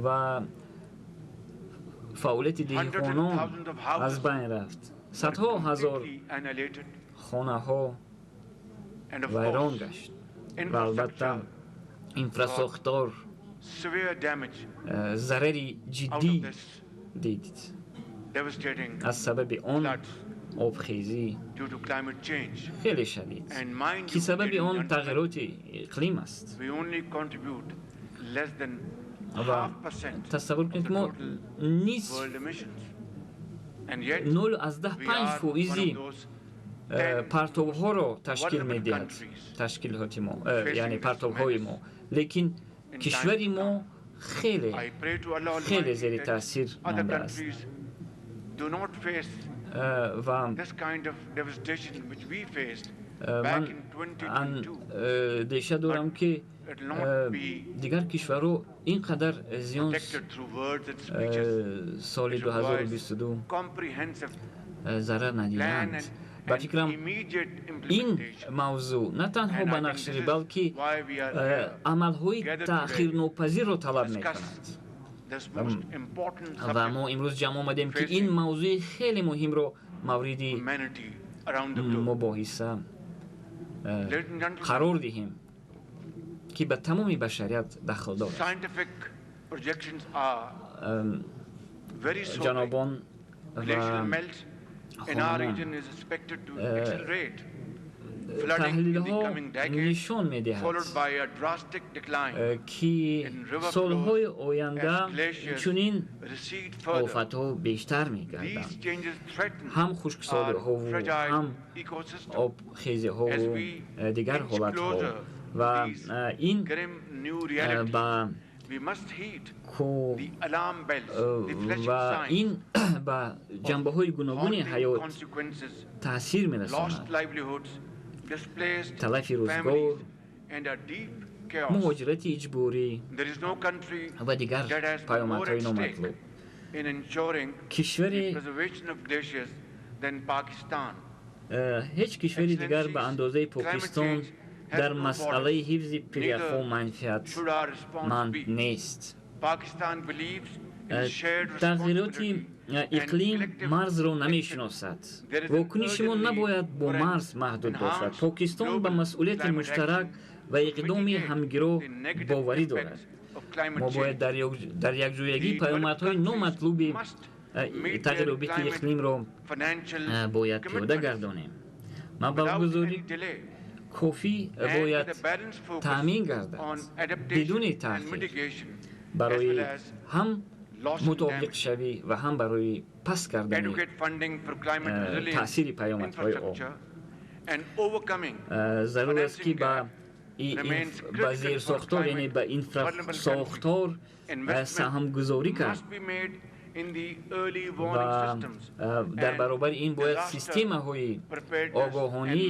ва фаъолияти деҳқонон аз байн рафт, садҳо ҳазор хонаҳо вайрон гашт ва, албатта, инфрасохтор зарари ҷиддӣ дид аз сабаби он обхезӣ хеле шадид, ки сабаби он тағйироти иқлим аст. Ва тасаввур кунед, мо нисф, 0,5 фоизи партовҳоро ташкил медиҳад ташкилоти мо, яъне партовҳои мо, лекин кишвари мо хеле хеле зери таъсир мондааст. Ва ман андеша дорам, ки дигар кишварҳо ин қадар зиён соли 2022 зарар надиданд. Ба фикрам, ин мавзӯъ на танҳо ба нақшагирӣ, балки амалҳои таъхирнопазирро талаб мекунад ва мо имрӯз ҷамъ омадем, ки ин мавзӯи хеле муҳимро мавриди мубоҳиса қарор диҳем, ки ба тамоми башарият дахл дорад. Ҷанобон ва хонумон, таҳлилҳо нишон медиҳад, ки солҳои оянда чунин офатҳо бештар мегарданд, ҳам хушксолиҳову ҳам обхезиҳову дигар ҳолатҳо, ва ин ба ва ин ба ҷанбаҳои гуногуни ҳаёт таъсир мерасонад: талафи рӯзгор. Муҳоҷирати иҷборӣ ва дигар паёмадҳои номатлуб. Кишваре ҳеҷ кишвари дигар ба андозаи Покистон дар масъалаи ҳифзи пиряхҳо манфиатманд нест. Тағйироти иқлим марзро намешиносад. Вокуниши мо набояд бо марз маҳдуд бошад. Покистон ба масъулияти муштарак ва иқдоми ҳамгиро боварӣ дорад. Мо бояд дар якҷоягӣ паёмадҳои номатлуби тағйирёбии иқлимро бояд пиёда гардонем. Маблағгузорӣ кофӣ бояд таъмин гардад бидуни таъхир барои ҳам мутобиқшавӣ ва ҳам барои паст кардани таъсири паёмадҳои он. Зарур аст, ки ба зерсохтор, яъне ба инфрасохтор саҳмгузорӣ кард ва дар баробари ин бояд системаҳои огоҳонӣ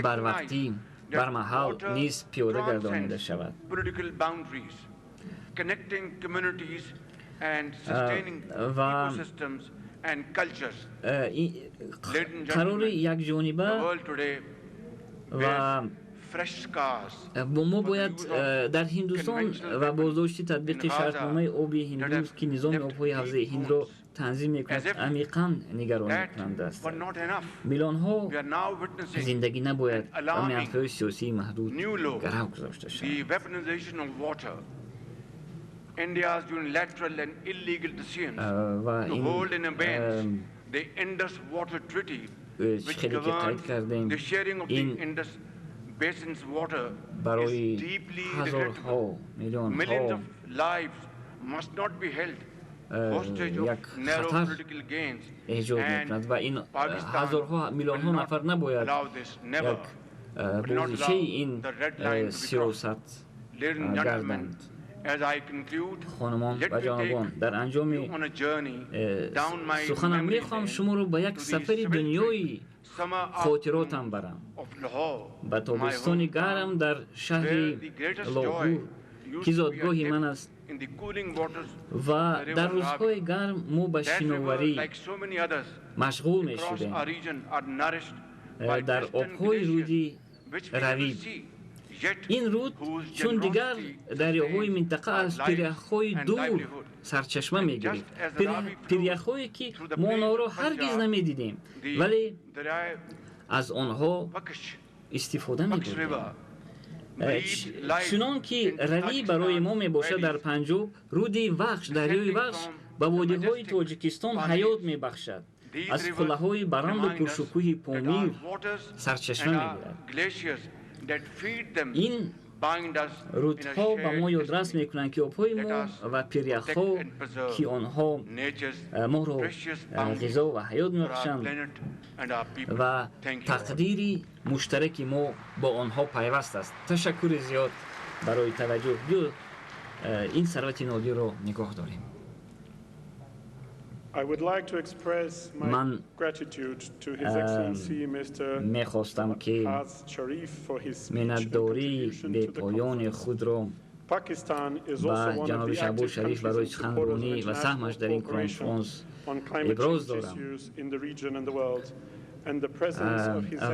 барвақтӣ, бармаҳал низ пиёда гардонида шавад. Ва қарори якҷониба ва бо мо бояд дар Ҳиндустон ва боздошти татбиқи шартномаи оби Ҳиндуз, ки низоми обҳои ҳавзаи Ҳиндро танзим мекунад, амиқан нигаронкунанда аст. Миллионҳо зиндагӣ набояд ба манфиатҳои сиёсии маҳдуд гарав гузошта шавад. Ва ин хеле ки қайд кардем, ин барои ҳазорҳо, миллионҳо як хатар эҷод мекунад ва ин ҳазорҳо, миллионҳо нафар набояд як бозичаи ин сиёсат гарданд. Хонумон ва ҷанобон, дар анҷоми суханам мехоҳам шуморо ба як сафари дунёи хотиротам барам, ба тобистони гарм дар шаҳри Лоҳур, ки зодгоҳи ман аст, ва дар рӯзҳои гарм мо ба шиноварӣ машғул мешудем дар обҳои руди Равӣ. Ин руд, чун дигар дарёҳои минтақа, аз пиряхҳои дур сарчашма мегирифт, пиряхҳое ки мо онҳоро ҳаргиз намедидем, вале аз онҳо истифода мебурдем. Чунон ки Равӣ барои мо мебошад дар Панҷоб, руди Вахш, дарёи Вахш ба водиҳои Тоҷикистон ҳаёт мебахшад, аз қуллаҳои баланду пуршукӯҳи Помир сарчашма мегирад. Ин рудҳо ба мо ёдрас мекунанд, ки обҳои мо ва пиряхҳо, ки онҳо моро ғизо ва ҳаёт мебахшанд ва тақдири муштараки мо бо онҳо пайваст аст. Ташаккури зиёд барои таваҷҷӯҳ. Биё ин сарвати нодирро нигоҳ дорем. Ман мехостам, ки миннатдории бепоёни худро ба ҷаноби Шаҳбоз Шариф барои суханронӣ ва саҳмаш дар ин конфронс иброз дорам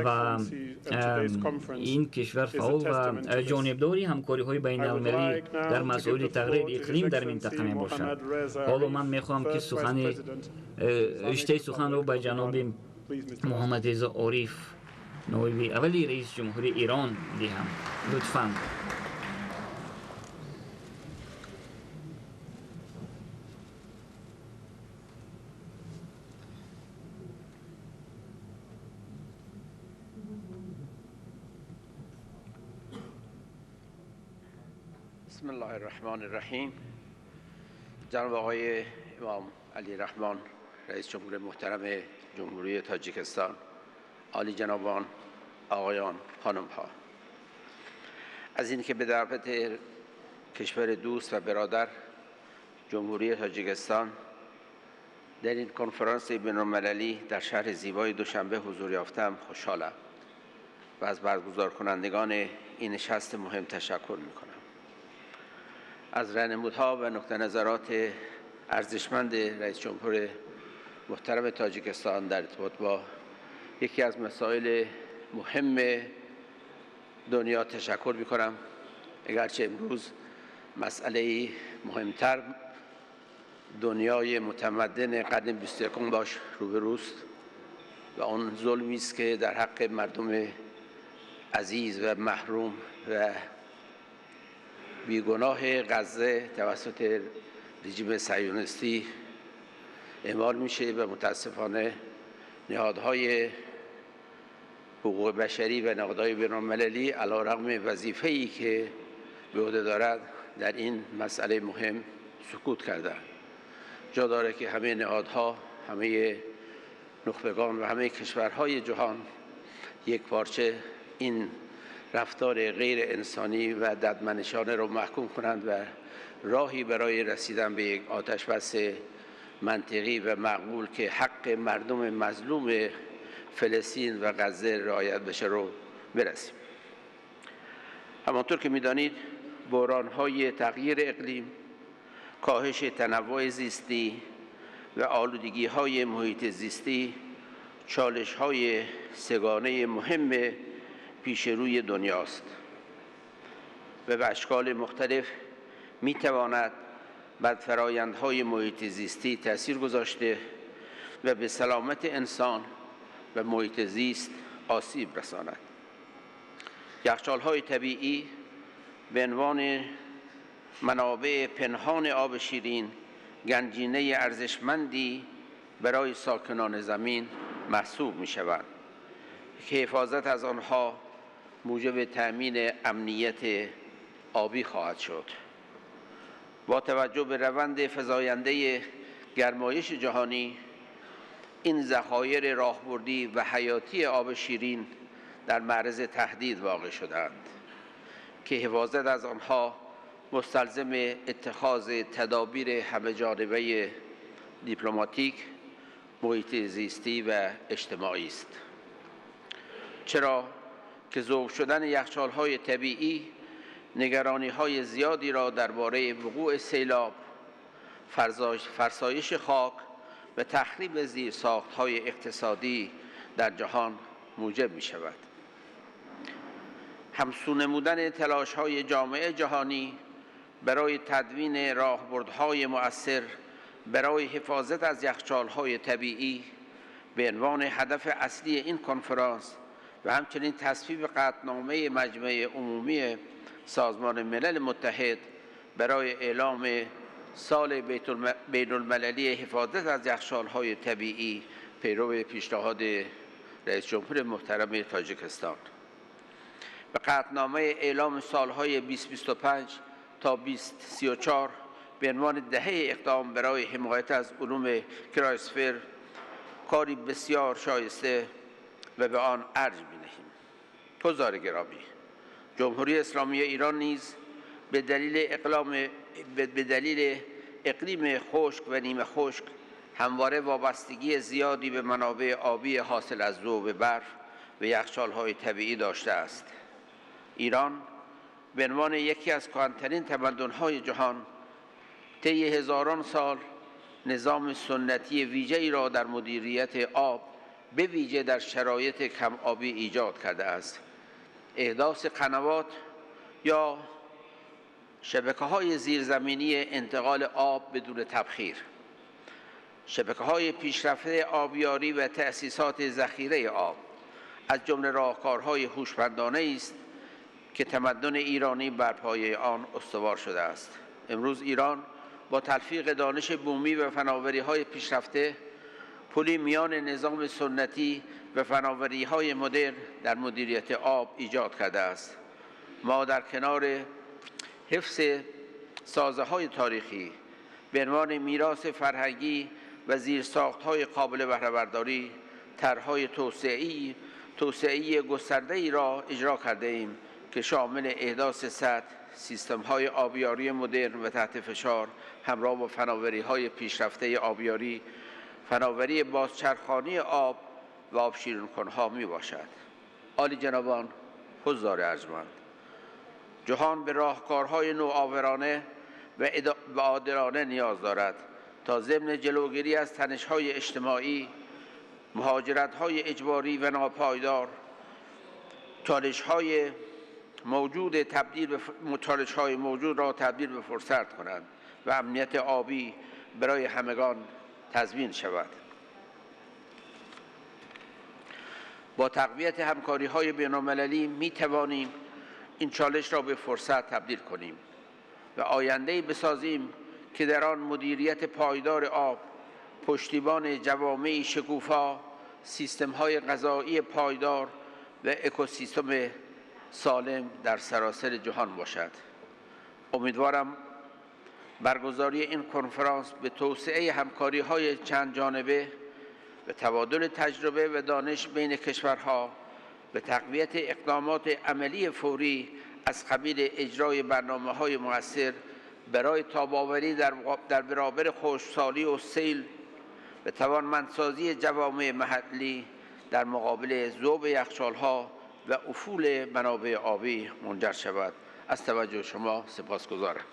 ва ин кишвар фаъол ва ҷонибдори ҳамкориҳои байналмилалӣ дар масоили тағйири иқлим дар минтақа мебошад. Ҳоло ман мехоҳам, ки сухани риштаи суханро ба ҷаноби Муҳаммадрезо Ориф, ноиби аввали раиси ҷумҳури Эрон, диҳам. Лутфан. بسم الله الرحمن الرحیم. جناب آقای امام علی رحمان، رئیس جمهور محترم جمهوری تاجیکستان، عالی جنابان، آقایان، خانم ها، از اینکه به دعوت کشور دوست و برادر جمهوری تاجیکستان در این کنفرانس بین‌المللی در شهر زیبای دوشنبه حضور یافتم خوشحالم و و از برگزارکنندگان این نشست مهم تشکر میکنم. از رهنمودها و نقطه نظرات ارزشمند رئیس جمهور محترم تاجیکستان در ارتباط با یکی از مسائل مهم دنیا تشکر میکنم. اگرچه امروز مسئله مهمتر دنیای متمدن قرن 21 باش روبروست و آن ظلمی است که در حق مردم عزیز و محروم و بیگناه غزه توسط رژیم صهیونیستی اعمال میشه و متاسفانه نهادهای حقوق بشری و نهادهای بین‌المللی علی‌رغم وظیفه‌ای که به عهده دارد در این مسئله مهم سکوت کردند. جا داره که همه نهادها، همه نخبگان و همه کشورهای جهان یک پارچه این رفتار غیر انسانی و ددمنشانه رو محکوم کنند و راهی برای رسیدن به یک آتش بس منطقی و معقول که حق مردم مظلوم فلسطین و غزه رعایت بشه رو برسیم. همانطور که می‌دانید بحران‌های تغییر اقلیم، کاهش تنوع زیستی و آلودگی‌های محیط زیستی چالش‌های سه‌گانه مهم پیش روی دنیاست و به اشکال مختلف می‌تواند بر فرآیندهای محیط زیستی تأثیر گذاشته و به سلامت انسان و محیط زیست آسیب رساند. یخچال‌های طبیعی به عنوان منابع پنهان آب شیرین گنجینه ارزشمندی برای ساکنان زمین محسوب می‌شوند که حفاظت از آنها موجب تأمین امنیت آبی خواهد شد. با توجه به روند فزاینده گرمایش جهانی، این ذخایر راهبردی و حیاتی آب شیرین در معرض تهدید واقع شدند که حفاظت از آنها مستلزم اتخاذ تدابیر همه‌جانبه دیپلماتیک، محیط زیستی و اجتماعی است. چرا که ذوب شدن یخچال‌های طبیعی نگرانی‌های زیادی را درباره وقوع سیلاب، فرسایش خاک و تخریب زیرساخت‌های اقتصادی در جهان موجب می‌شود. همسو نمودن تلاش‌های جامعه جهانی برای تدوین راهبردهای مؤثر برای حفاظت از یخچال‌های طبیعی به عنوان هدف اصلی این کنفرانس و همچنین تصویب قطعنامه مجمع عمومی سازمان ملل متحد برای اعلام سال بین‌المللی حفاظت از یخچال‌های طبیعی پیرو پیشنهاد رئیس جمهور محترم تاجیکستان به قطعنامه اعلام سالهای 2025 تا 2034 به عنوان دهه اقدام برای حمایت از علوم کرایوسفر کاری بسیار شایسته و به آن ارج می‌نهیم. حضار گرامی، جمهوری اسلامی ایران نیز به دلیل اقلیم خشک و نیمه خشک همواره وابستگی زیادی به منابع آبی حاصل از ذوب برف و یخچال‌های طبیعی داشته است. ایران به عنوان یکی از کهن‌ترین تمدن‌های جهان طی هزاران سال نظام سنتی ویژه‌ای را در مدیریت آب به ویژه در شرایط کم آبی ایجاد کرده است. احداث قنوات یا شبکه‌های زیرزمینی انتقال آب بدون تبخیر، شبکه‌های پیشرفته آبیاری و تأسیسات ذخیره آب از جمله راهکارهای هوشمندانه است که تمدن ایرانی بر پایه آن استوار شده است. امروز ایران با تلفیق دانش بومی و فناوری‌های پیشرفته پلی میان نظام سنتی و فناوری‌های مدرن در مدیریت آب ایجاد کرده است. ما در کنار حفظ سازه‌های تاریخی به عنوان میراث فرهنگی و زیرساخت‌های قابل بهره‌برداری طرح‌های توسعه‌ای گسترده‌ای را اجرا کرده‌ایم که شامل احداث سد، سیستم‌های آبیاری مدرن و تحت فشار همراه با فناوری‌های پیشرفته آبیاری، فناوری بازچرخانی آب و آب شیرین‌کن‌ها می‌باشد. عالی جنابان، حضار ارجمند، جهان به راهکارهای نوآورانه و عادلانه نیاز دارد تا ضمن جلوگیری از تنش‌های اجتماعی، مهاجرت‌های اجباری و ناپایدار، چالش‌های موجود را تبدیل به فرصت کنند و امنیت آبی برای همگان تضمین شود. با تقویت همکاری‌های بین‌المللی می‌توانیم این چالش را به فرصت تبدیل کنیم و آینده‌ای بسازیم که در آن مدیریت پایدار آب، پشتیبان جوامع شکوفا، سیستم‌های غذایی پایدار و اکوسیستم سالم در سراسر جهان باشد. امیدوارم برگزاری این کنفرانس به توسعه همکاری‌های چند جانبه، به تبادل تجربه و دانش بین کشورها، به تقویت اقدامات عملی فوری از قبیل اجرای برنامه‌های مؤثر برای تاب‌آوری در برابر خشکسالی و سیل، به توانمندسازی جوامع محلی در مقابل ذوب یخچال‌ها و افول منابع آبی منجر شود. از توجه شما سپاسگزارم.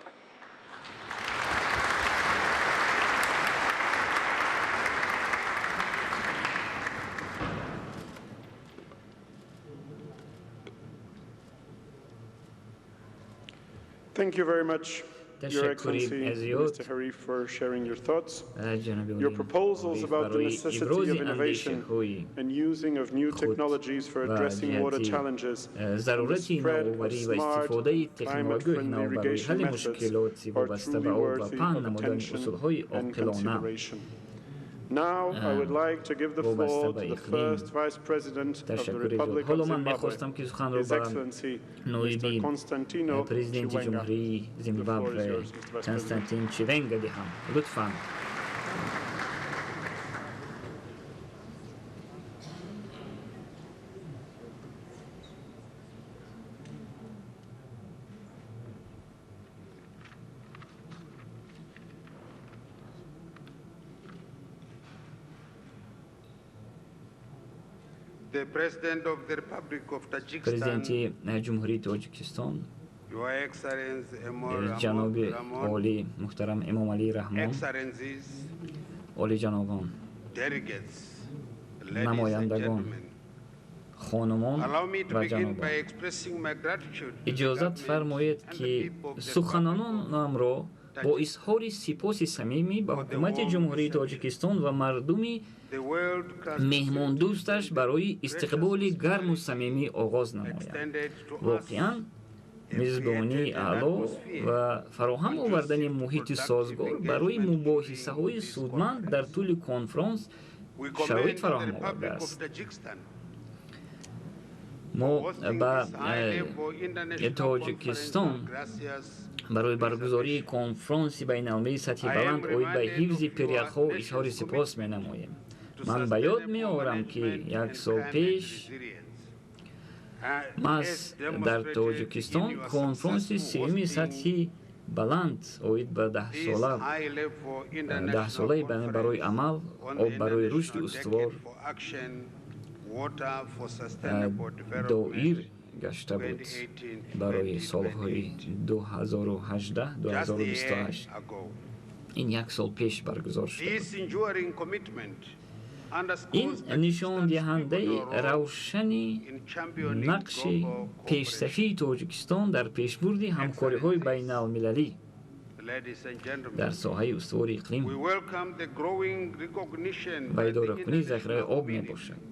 Thank you very much, Your تشکری Excellency, زیاد Mr. Harif, for sharing your thoughts. جناب Your عالی proposals حریف about the برای necessity ابراز of innovation اندیشه‌های and using of new خود technologies for و addressing water جهت challenges and the ضرورت spread of نوآوری و smart, استفاده تکنولوژی climate-friendly نو برای irrigation حل methods مشکلات are وابسته truly به آب و worthy پهن of نمودن attention اصولهای and عاقلانه consideration. Now I would like to give the وابسته floor به to the اقلیم first Vice President of the تشکر زیاد. Republic of حالا من Zimbabwe, میخواستم که سخن رو His به Excellency Mr. نایب Constantino پرزیدنت Chiwenga. جمهوری The floor is زیمبابوه yours, Mr. Vice President. کنستانتین چیونگا دهم. لطفاً. The President of the Republic of Tajikistan, президенти ҷумҳурии Тоҷикистон, Your Excellency Emomali ҷаноби Rahmon, олӣ муҳтарам Эмомалӣ Раҳмон, Excellencies, олиҷанобон, delegates, ladies and намояндагон, gentlemen, хонумон allow me to ва begin ҷанобон, by expressing my gratitude to the иҷозат government фармоед, and the ки people of the Republic of суханонамро бо изҳори сипоси самимӣ ба ҳукумати Ҷумҳурии Тоҷикистон ва мардуми the world-class меҳмондӯсташ барои истиқболи гарму самимӣ оғоз намоям. extended to us Воқеан, мизбонии аъло ва фароҳам овардани муҳити созгор барои мубоҳисаҳои судманд дар тӯли конфронс We шароит commend the фароҳам Republic of овардааст. Tajikistan Мо hosting ба this high-level international conference Тоҷикистон on glaciers барои баргузории конфронси байналмилалии сатҳи I am баланд оид ба reminded ҳифзи of your пиряхҳо nation's изҳори сипос commitment менамоем. to Ман ба ёд sustainable меорам, ки management як and сол climate пеш resilience. маҳз As дар demonstrated Тоҷикистон in your конфронси successful сеюми hosting сатҳи баланд оид ба this даҳсола high-level international даҳсолаи барои conference амал on об the барои рушди International устувор Decade for Action, Water for Sustainable доир Development гашта буд 2018 барои солҳои 2028, just a year 2018-2028. ago. Ин як сол пеш баргузор шуда буд. This enduring commitment Ин underscores Tajikistan's нишондиҳандаи pivotal role равшани in championing нақши global cooperation. пешсафии Тоҷикистон дар пешбурди ҳамкориҳои байналмилалӣ Ladies and gentlemen, дар соҳаи устувори иқлим we welcome the growing recognition ва by the идоракунии захираи international об community мебошад.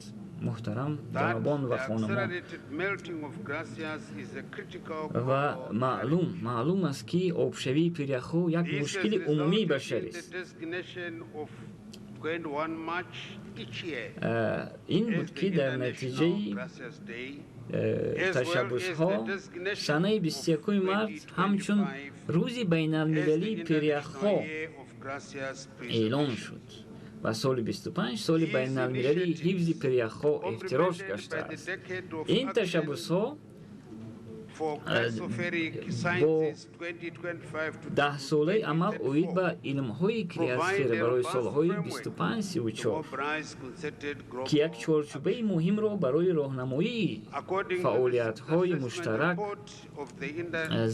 Муҳтарам that ҷанобон the ва хонумон, accelerated melting of glaciers is a critical ва global маълум маълум аст, ки обшавии пиряхҳо як This has мушкили умумии resulted in башарист. the designation of 21 March each year Ин as буд, the ки дар International натиҷаи Glaciers Day, as well as ташаббусҳо the designation санаи of 21 март ҳамчун 2025 рӯзи as the байналмилалии International пиряхҳо Year of Glaciers эълон Preservation. шуд ва соли 25 соли These байналмилалии ҳифзи initiatives, пиряхҳо эфтирош complemented by the гаштааст. decade of Ин action ташаббусҳо Бо даҳсолаи амал оид ба илмҳои криосфера барои солҳои 25-34, ки як чорчӯбаи муҳимро барои роҳнамоии фаъолиятҳои муштарак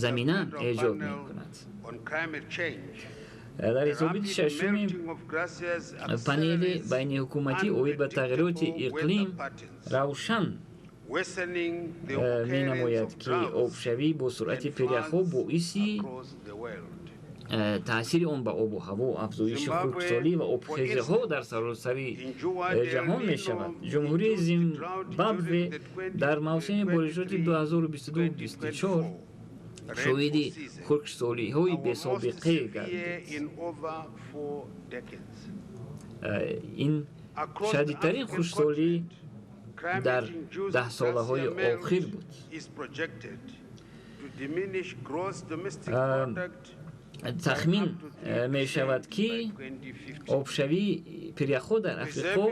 замина эҷод мекунад. Дар ҳисоботи шашуми панели байниҳукуматӣ оид ба тағйироти иқлим равшан менамояд, ки обшавӣ бо суръати пиряхҳо боиси таъсири он ба обу ҳаво, афзоиши хушксолӣ ва обхезиҳо дар саросари ҷаҳон мешавад. Ҷумҳурии Зимбабве дар мавсими боришоти 2022-24 шоҳиди хушксолиҳои бесобиқе гардид. Ин шадидтарин хушксолӣ дар даҳсолаҳои охир буд. Тахмин мешавад, ки обшавии пиряхҳо дар Африқо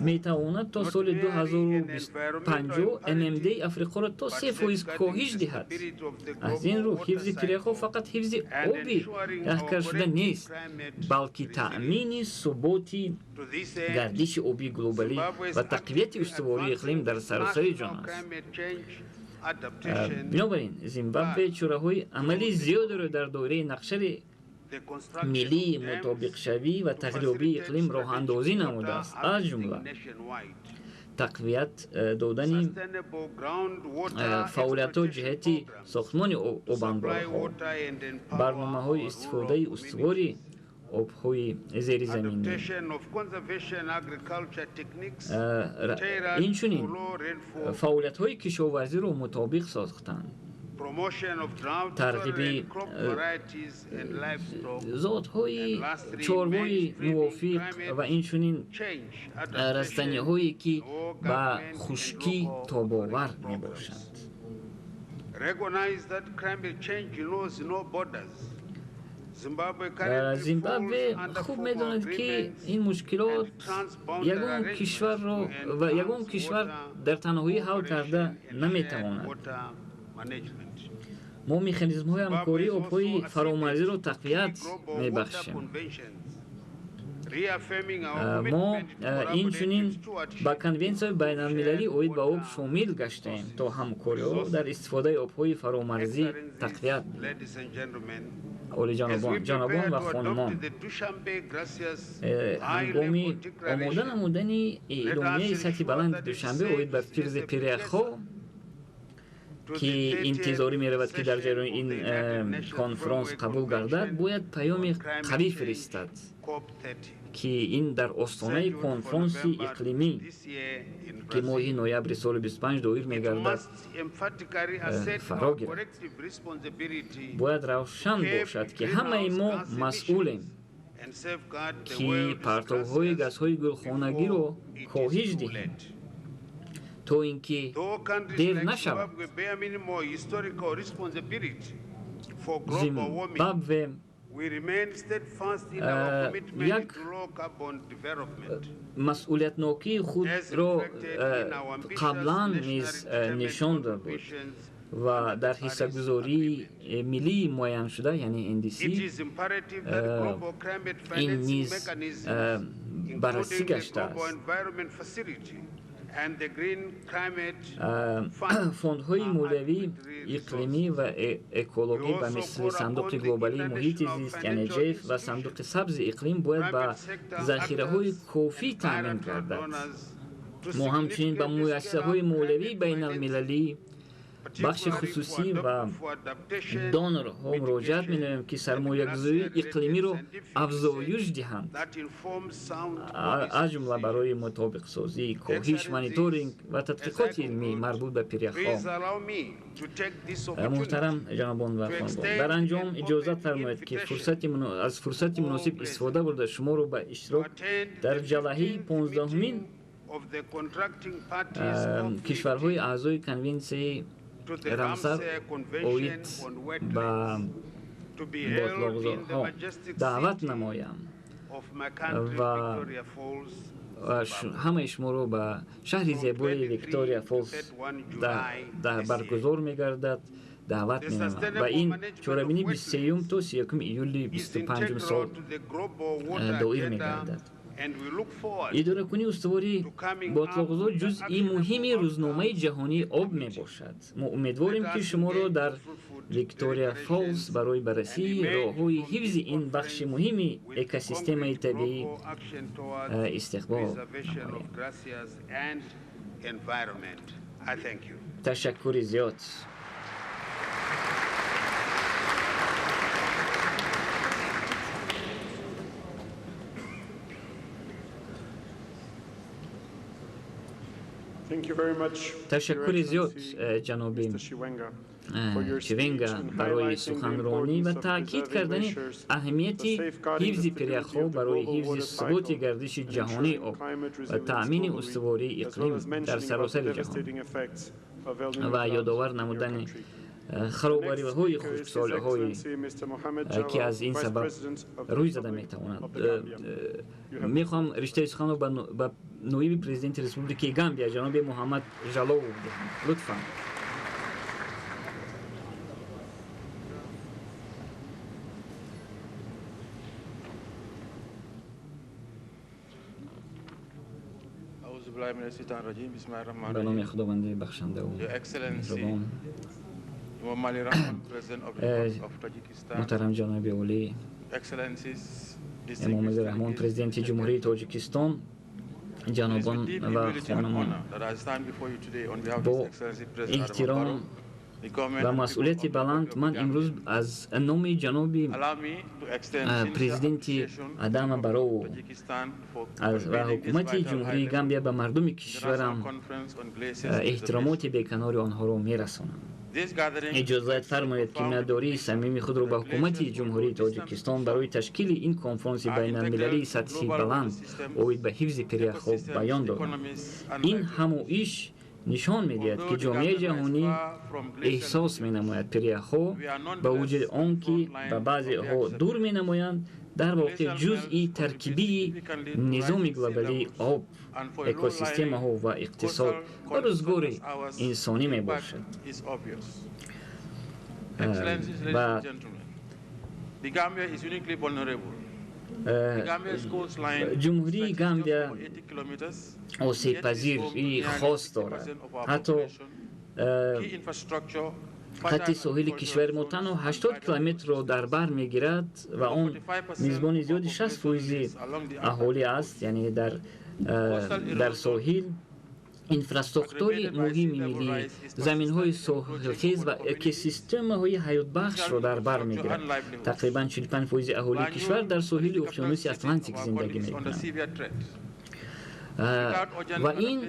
метавонад то соли 2050 ММДи Африқоро то 3% коҳиш диҳад. Аз ин рӯ, ҳифзи пиряхҳо фақат ҳифзи оби яхкардашуда нест, балки таъмини суботи гардиши обии глобалӣ ва тақвияти устувории иқлим дар саросари ҷаҳон аст. Бинобар ин, Зимбабве чораҳои амалии зиёдеро дар доираи нақшаи миллии мутобиқшавӣ ва тағйирёбии иқлим роҳандозӣ намудааст, аз ҷумла тақвият додани фаъолиятҳо ҷиҳати сохтмони обанборҳо, барномаҳои истифодаи устувори обҳои зеризаминӣ, инчунин фаъолиятҳои кишоварзиро мутобиқ сохтанд, тарғиби зотҳои чорвои мувофиқ ва инчунин растаниҳое, ки ба хушкӣ тобовар мебошанд. Зимбабве хуб медонад, ки ин мушкилот ягон кишварро ва ягон кишвар дар танҳоӣ ҳал карда наметавонад. Мо механизмҳои ҳамкории обҳои фаромарзиро тақвият мебахшем. Мо инчунин ба конвенсияи байналмилалӣ оид ба об шомил гаштаем, то ҳамкориҳо дар истифодаи обҳои фаромарзӣ тақвият. Олиҷанобон ва хонумон, ҳангоми омода намудани эъломияи сатҳи баланди Душанбе оид ба ҳифзи пиряхҳо, ки интизорӣ меравад, ки дар ҷараёни ин конфронс қабул гардад, бояд паёми қавӣ фиристад, ки ин дар остонаи конфронси иқлимӣ, ки моҳи ноябри соли 25 доир мегардад, фаро гирад. Бояд равшан бошад, ки ҳамаи мо масъулем, ки партовҳои газҳои гулхонагиро коҳиш диҳем, то ин ки дер нашавад. Зимбабве як масъулиятнокии худро қаблан низ нишон дода буд ва дар ҳиссагузории миллии муайяншуда, яъне NDC, ин низ баррасӣ гаштааст. Фондҳои молиявии иқлимӣ ва экологӣ ба мисли Сандуқи глобалии муҳити зист, яъне ҶЕФ, ва Сандуқи сабзи иқлим бояд ба захираҳои кофӣ таъмин гардад. Мо ҳамчунин ба муассисаҳои молиявии байналмилалӣ, бахши хусусӣ ва донорҳо муроҷиат менамоем, ки сармоягузории иқлимиро афзоиш диҳанд, аз ҷумла барои мутобиқсозӣ, коҳиш, мониторинг ва тадқиқоти илмӣ марбут ба пиряхҳо. Муҳтарам ҷанобон ва хонумон, дар анҷом иҷозат фармоед, ки аз фурсати муносиб истифода бурда шуморо ба иштирок дар ҷалаҳаи 15-умин кишварҳои аъзои конвенсияи Рамсар оид ба ботлоқзорҳо даъват намоям ва ҳамаи шуморо ба шаҳри зебои Виктория Фолс баргузор мегардад даъват менамоям ва ин чорабинӣ 23 то 31 июли 25 сол доир мегардад. Идоракунии устувори ботлоқзор ҷузъи муҳими рӯзномаи ҷаҳонии об мебошад. Мо умедворем, ки шуморо дар Виктория Фолс барои баррасии роҳҳои ҳифзи ин бахши муҳими экосистемаи табиӣ истиқбол намоем. Ташаккури зиёд. Ташаккури зиёд, ҷаноби Чивенга, барои суханронӣ ва таъкид кардани аҳамияти ҳифзи пиряхҳо барои ҳифзи суботи гардиши ҷаҳонии об ва таъмини устувории иқлим дар саросари ҷаҳон ва ёдовар намудани харобариҳои хушксолиҳое, ки аз ин сабаб рӯй зада метавонад. Мехоҳам риштаи суханро ба ноиби президенти Республикаи Гамбия ҷаноби Муҳаммад Жаловов диҳам. Лутфан. Ба номи Худованди бахшандаву меҳрубон. Муҳтарам ҷаноби олӣ Эмомалӣ Раҳмон, президенти Ҷумҳурии Тоҷикистон, ҷанобон ва хонумон, бо эҳтиром ва масъулияти баланд ман имрӯз аз номи ҷаноби президенти Адама Бароу ва ҳукумати Ҷумҳурии Гамбия ба мардуми кишварам эҳтиромоти беканори онҳоро мерасонам. Иҷозат фармоед, ки миннатдории самими худро ба ҳукумати Ҷумҳурии Тоҷикистон барои ташкили ин конфронси байналмилалии сатҳи баланд оид ба ҳифзи пиряхҳо баён дорам. Ин ҳамоиш нишон медиҳад, ки ҷомеаи ҷаҳонӣ эҳсос менамояд пиряхҳо ба вуҷуди он ки ба баъзеҳо дур менамоянд, дар воқеъ ҷузъи таркибии низоми глобалии об, экосистемаҳо ва иқтисод ва рӯзгори инсонӣ мебошад. Ва Ҷумҳурии Гамбия осебпазирии хос дорад. Ҳатто хатти соҳили кишвари мо танҳо 80 километрро дар бар мегирад ва он мизбони зиёди 60% аҳолӣ аст, яъне дар соҳил инфраструктури муҳими миллӣ, заминҳои соҳилхез ва экосистемаҳои ҳаётбахшро дар бар мегирад. Тақрибан 45% аҳолии кишвар дар соҳили уқёнуси Атлантик зиндагӣ мекунанд. Ва ин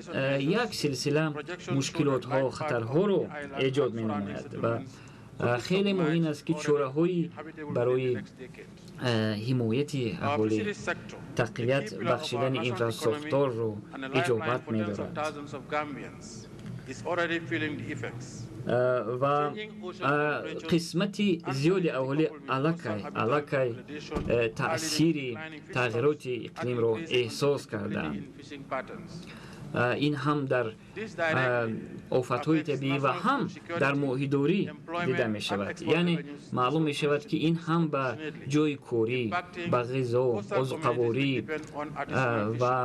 як силсила мушкилотҳо, хатарҳоро эҷод менамояд ва хеле муҳим аст, ки чораҳои барои ҳимояти аҳолӣ, тақвият бахшидани инфрасохторро иҷобат медорад. Ва қисмати зиёди аҳолӣ аллакай таъсири тағйироти иқлимро эҳсос кардаанд. Ин ҳам дар офатҳои табиӣ ва ҳам дар моҳидорӣ дида мешавад. Яъне маълум мешавад, ки ин ҳам ба ҷойи корӣ, ба ғизо, озуқаворӣ ва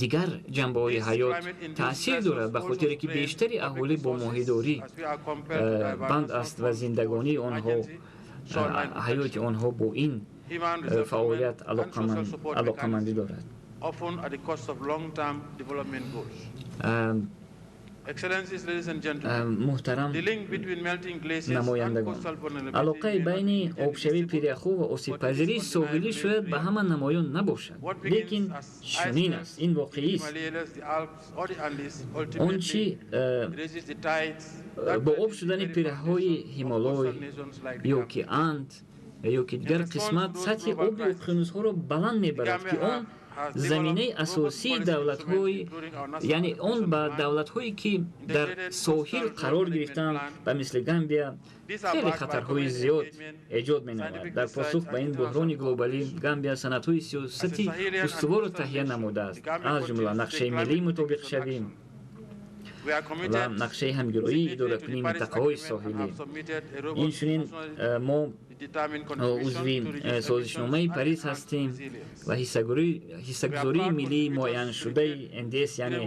дигар ҷанбаҳои ҳаёт таъсир дорад, ба хотире ки бештари аҳолӣ бо моҳидорӣ банд аст ва зиндагонии онҳо, ҳаёти онҳо бо ин фаъолият алоқамандӣ дорад. Муҳтарам намояндагон, алоқаи байни обшавии пиряхҳо ва осебпазирии соҳилӣ шояд ба ҳама намоён набошад, лекин чунин аст, ин воқеист. Он чӣ бо об шудани пиряхҳои Ҳимолой ё ки Анд ё ки дигар қисмат сатҳи оби уқёнусҳоро баланд мебарад, ки он заминаи асосии давлатҳои, яъне он ба давлатҳое, ки дар соҳил қарор гирифтаанд, ба мисли Гамбия, хеле хатарҳои зиёд эҷод менамояд. Дар посух ба ин буҳрони глобалӣ Гамбия санадҳои сиёсати устуворро таҳия намудааст, аз ҷумла нақшаи миллии мутобиқшавӣ ва нақшаи ҳамгироии идоракунии минтақаҳои соҳилӣ. Инчунин мо узви созишномаи Париз ҳастем ва ҳиссагузории миллии муайяншудаи НДС, яъне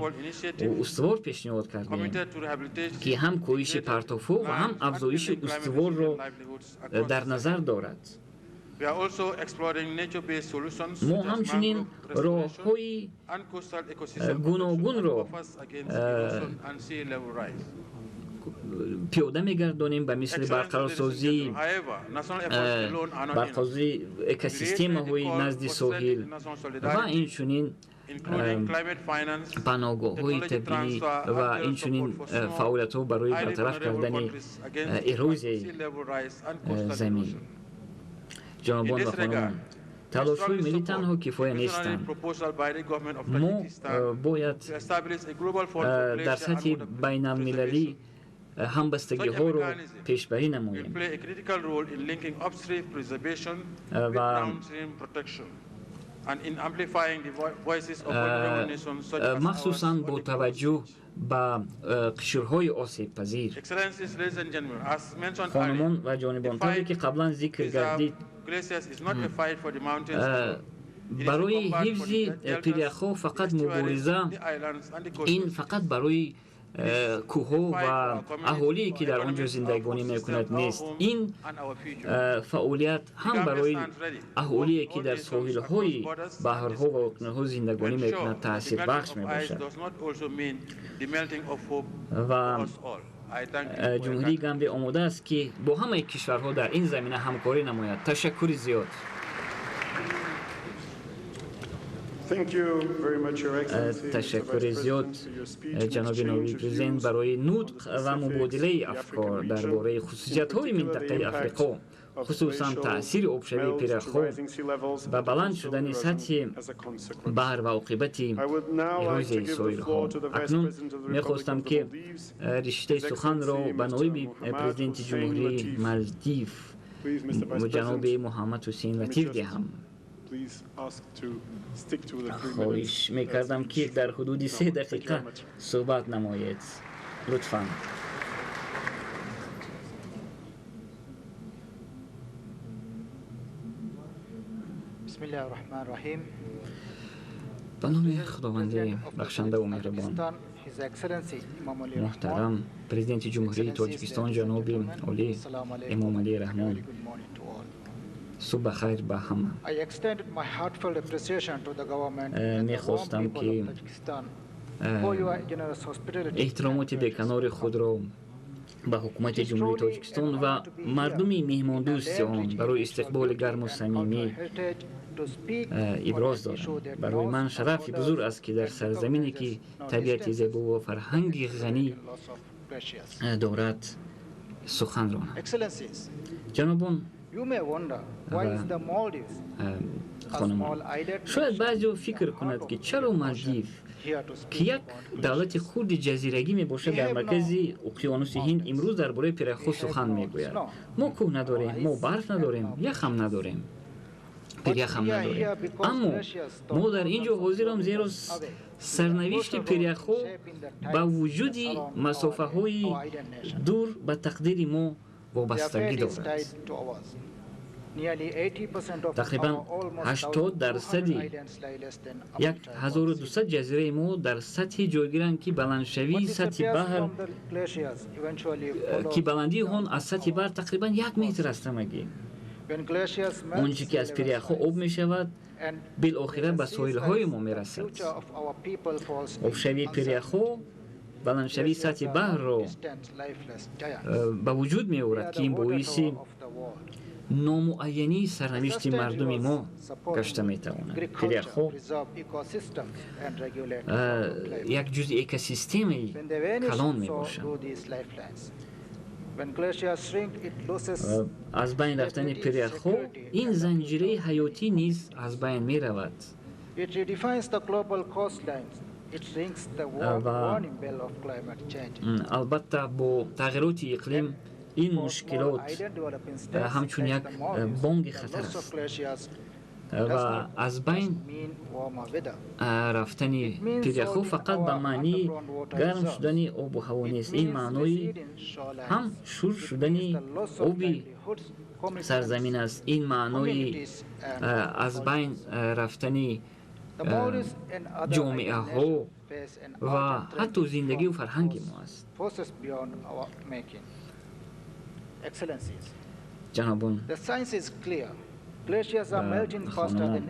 устувор пешниҳод кардем, ки ҳам коҳиши партовҳо ва ҳам афзоиши устуворро дар назар дорад. Мо ҳамчунин роҳҳои гуногунро пиёда мегардонем, ба мисли барқарорсозии экосистемаҳои назди соҳил ва инчунин паноҳгоҳҳои табиӣ ва инчунин фаъолиятҳо барои бартараф кардани эрозияи замин. Ҷанобон ва хонумон, талошҳои миллӣ танҳо кифоя нестанд. Мо бояд дар сатҳи байналмилалӣ ҳамбастагиҳоро пешбарӣ намоем ва махсусан бо таваҷҷӯҳ ба қишрҳои осебпазир. Хонумон ва ҷонибон, тавре ки қаблан зикр гардид, барои ҳифзи пиряхҳо фақат мубориза ин фақат барои кӯҳҳо ва аҳолие, ки дар он ҷо зиндагонӣ мекунад, нест. Ин фаъолият ҳам барои аҳолие, ки дар соҳилҳои баҳрҳо ва уқёнусҳо зиндагонӣ мекунад, таъсирбахш мебошад. Ва Ҷумҳурии Гамбия омода аст, ки бо ҳамаи кишварҳо дар ин замина ҳамкорӣ намояд. Ташаккури зиёд. Ташаккури зиёд, ҷаноби ноиби президент, барои нутқ ва мубодилаи афкор дар бораи хусусиятҳои минтақаи Африқо, хусусан таъсири обшавии пиряхҳо ба баланд шудани сатҳи баҳр ва оқибати эрозияи соҳилҳо. Акнун мехостам, ки риштаи суханро ба ноиби президенти Ҷумҳурии Малдив, ҷаноби Муҳаммад Ҳусейн Латиф, диҳам. Хоҳиш мекардам, ки дар ҳудуди 3 дақиқа суҳбат намоед, лутфан. بسم الله الرحمن الرحیم. Ба номи Худованди бахшандаву меҳрубон. Муҳтарам Президенти Ҷумҳурии Тоҷикистон, ҷаноби олӣ Эмомалӣ Раҳмон, субҳ ба хайр ба ҳама. Мехостам, ки эҳтиромоти беканори худро ба ҳукумати Ҷумҳурии Тоҷикистон ва мардуми меҳмондӯсти он барои истиқболи гарму самимӣ иброз дорам. Барои ман шарафи бузург аст, ки дар сарзамине, ки табиати зебо ва фарҳанги ғанӣ дорад, сухан ронам. Ҷанобон ва хонумон, шояд баъзеҳо фикр кунад, ки чаро Малдив, ки як давлати хурди ҷазирагӣ мебошад дар маркази уқёнуси Ҳинд, имрӯз дар бораи пиряхҳо сухан мегӯяд. Мо кӯҳ надорем, мо барф надорем, яхам надорем, пиряхам надорем, аммо мо дар ин ҷо ҳозирам, зеро сарнавишти пиряхҳо ба вуҷуди масофаҳои дур ба тақдири мо вобастагӣ дорад. Тақрибан 80 дарсади 1200 ҷазираи мо дар сатҳе ҷойгиранд, ки баландшавии сатҳи баҳр, ки баландии он аз сатҳи баҳр тақрибан 1 метр аст ҳамагӣ. Он чӣ ки аз пиряхҳо об мешавад, билохира ба соҳилҳои мо мерасад. Обшавии пиряхҳо баландшавии сатҳи баҳрро ба вуҷуд меорад, ки ин боиси номуайянии сарнавишти мардуми мо гашта метавонад. Пиряхҳо як ҷузъи экосистемаи калон мебошанд. Аз байн рафтани пиряхҳо ин занҷираи ҳаётӣ низ аз байн меравад. Ва албатта, бо тағйироти иқлим ин мушкилот ҳамчун як бонги хатар аст ва аз байн рафтани пиряхҳо фақат ба маънии гарм шудани обу ҳаво нест. Ин маънои ҳам шур шудани оби сарзамин аст, ин маънои аз байн рафтани ҷомеаҳо ва ҳатто зиндагию фарҳанги мо аст. Ҷанобон, хонумон,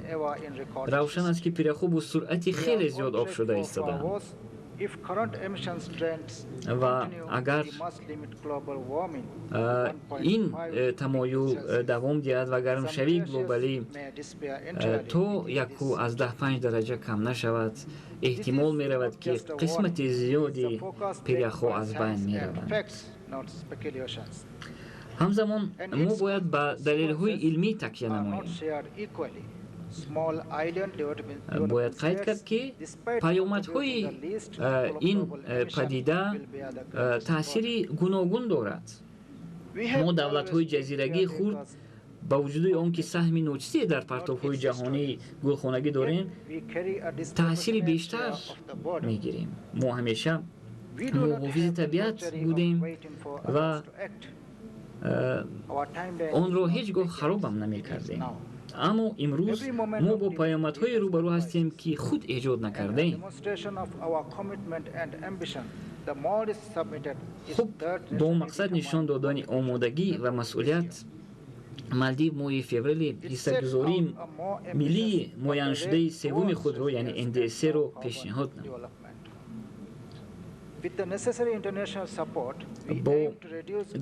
равшан аст, ки пиряхҳо бо суръати хеле зиёд об шуда истодаанд ва агар ин тамоюл давом диҳад ва гармшавии глобалӣ то 1,5 дараҷа кам нашавад, эҳтимол меравад, ки қисмати зиёди пиряхҳо аз байн мераванд. Ҳамзамон мо бояд ба далелҳои илмӣ такя намоем. Бояд қайд кард, ки паёмадҳои ин падида таъсири гуногун дорад. Мо, давлатҳои ҷазирагии хурд, ба вуҷуди он ки саҳми ночизе дар партовҳои ҷаҳонии гулхонагӣ дорем, таъсири бештар мегирем. Мо ҳамеша муҳофизи табиат будем ва онро ҳеҷ гоҳ харобам намекардем, аммо имрӯз мо бо паёмадҳое рӯбарӯ ҳастем, ки худ эҷод накардаем. Хуб, бо мақсад нишон додани омодагӣ ва масъулият, Малдив моҳи феврали ҳиссагузории миллии муайяншудаи севуми худро, яъне НДС-ро пешниҳод намуд. Бо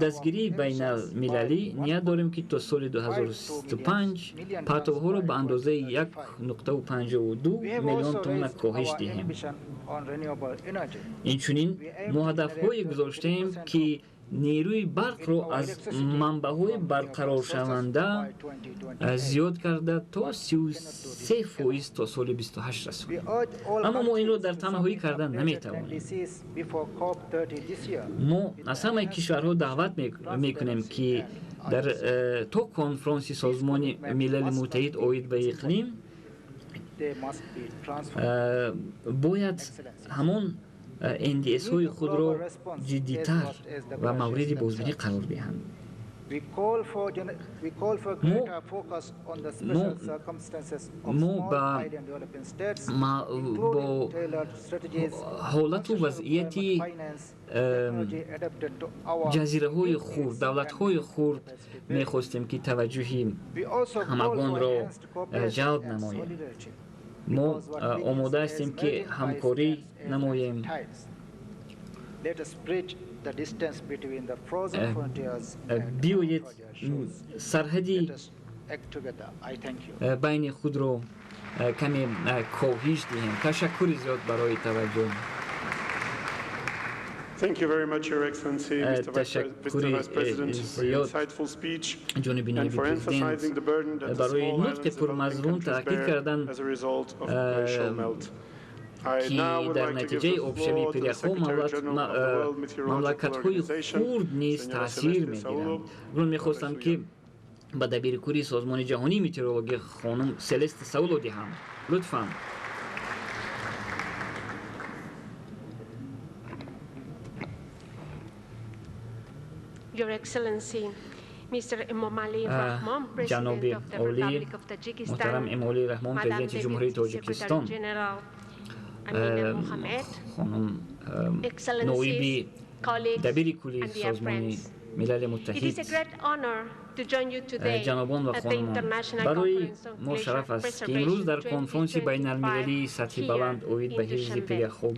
дастгирии байналмилалӣ ният дорем, ки то соли 2035 партовҳоро ба андозаи 1,52 миллион тонна коҳиш диҳем. Инчунин мо ҳадафҳое гузоштаем, ки нерӯи барқро аз манбаъҳои барқароршаванда зиёд карда то 33% то соли 28 расонем, аммо мо инро дар танҳоӣ карда наметавонем. Мо аз ҳамаи кишварҳо даъват мекунем, ки дар то конфронси Созмони Милали Муттаҳид оид ба иқлим бояд ҳамон НДС-ҳои худро ҷиддитар ва мавриди бозбинӣ қарор диҳанд. Мо бо ҳолату вазъияти ҷазираҳои хурд, давлатҳои хурд мехостем, ки таваҷҷӯҳи ҳамагонро ҷалб намоем. Мо омода ҳастем, ки ҳамкорӣ намоем. Биёед, сарҳади байни худро каме коҳиш диҳем. Ташаккури зиёд барои таваҷҷӯҳ. Ташаккури зиёд, ҷониби ноиби президент, барои нутқи пурмазмун, таъкид кардан, ки дар натиҷаи обшавии пиряхҳо мамлакатҳои хурд низ таъсир мегиранд. Акнун мехостам, ки ба дабири кулли Созмони ҷаҳонии метеорологӣ хонум Селеста Сауло диҳам. Лутфан. Your Excellency, Mr. Emomali Rahmon, President Ҷаноби of the олӣ, Republic of Tajikistan, муҳтарам Эмомалӣ Раҳмон, Madam президенти Ҷумҳурии Deputy Тоҷикистон, Secretary General Amina Mohammed, хонум Excellencies, ноиби colleagues, дабири кулли and dear Созмони friends. Милали It Муттаҳид, is a great honor to join you today ҷанобон ва at the хонумон, International барои Conference on мо Glacier шараф аст, ки имрӯз Preservation дар конфронси 2025 байналмилалии сатҳи here баланд оид in ба ҳифзи Dushanbe. пиряхҳо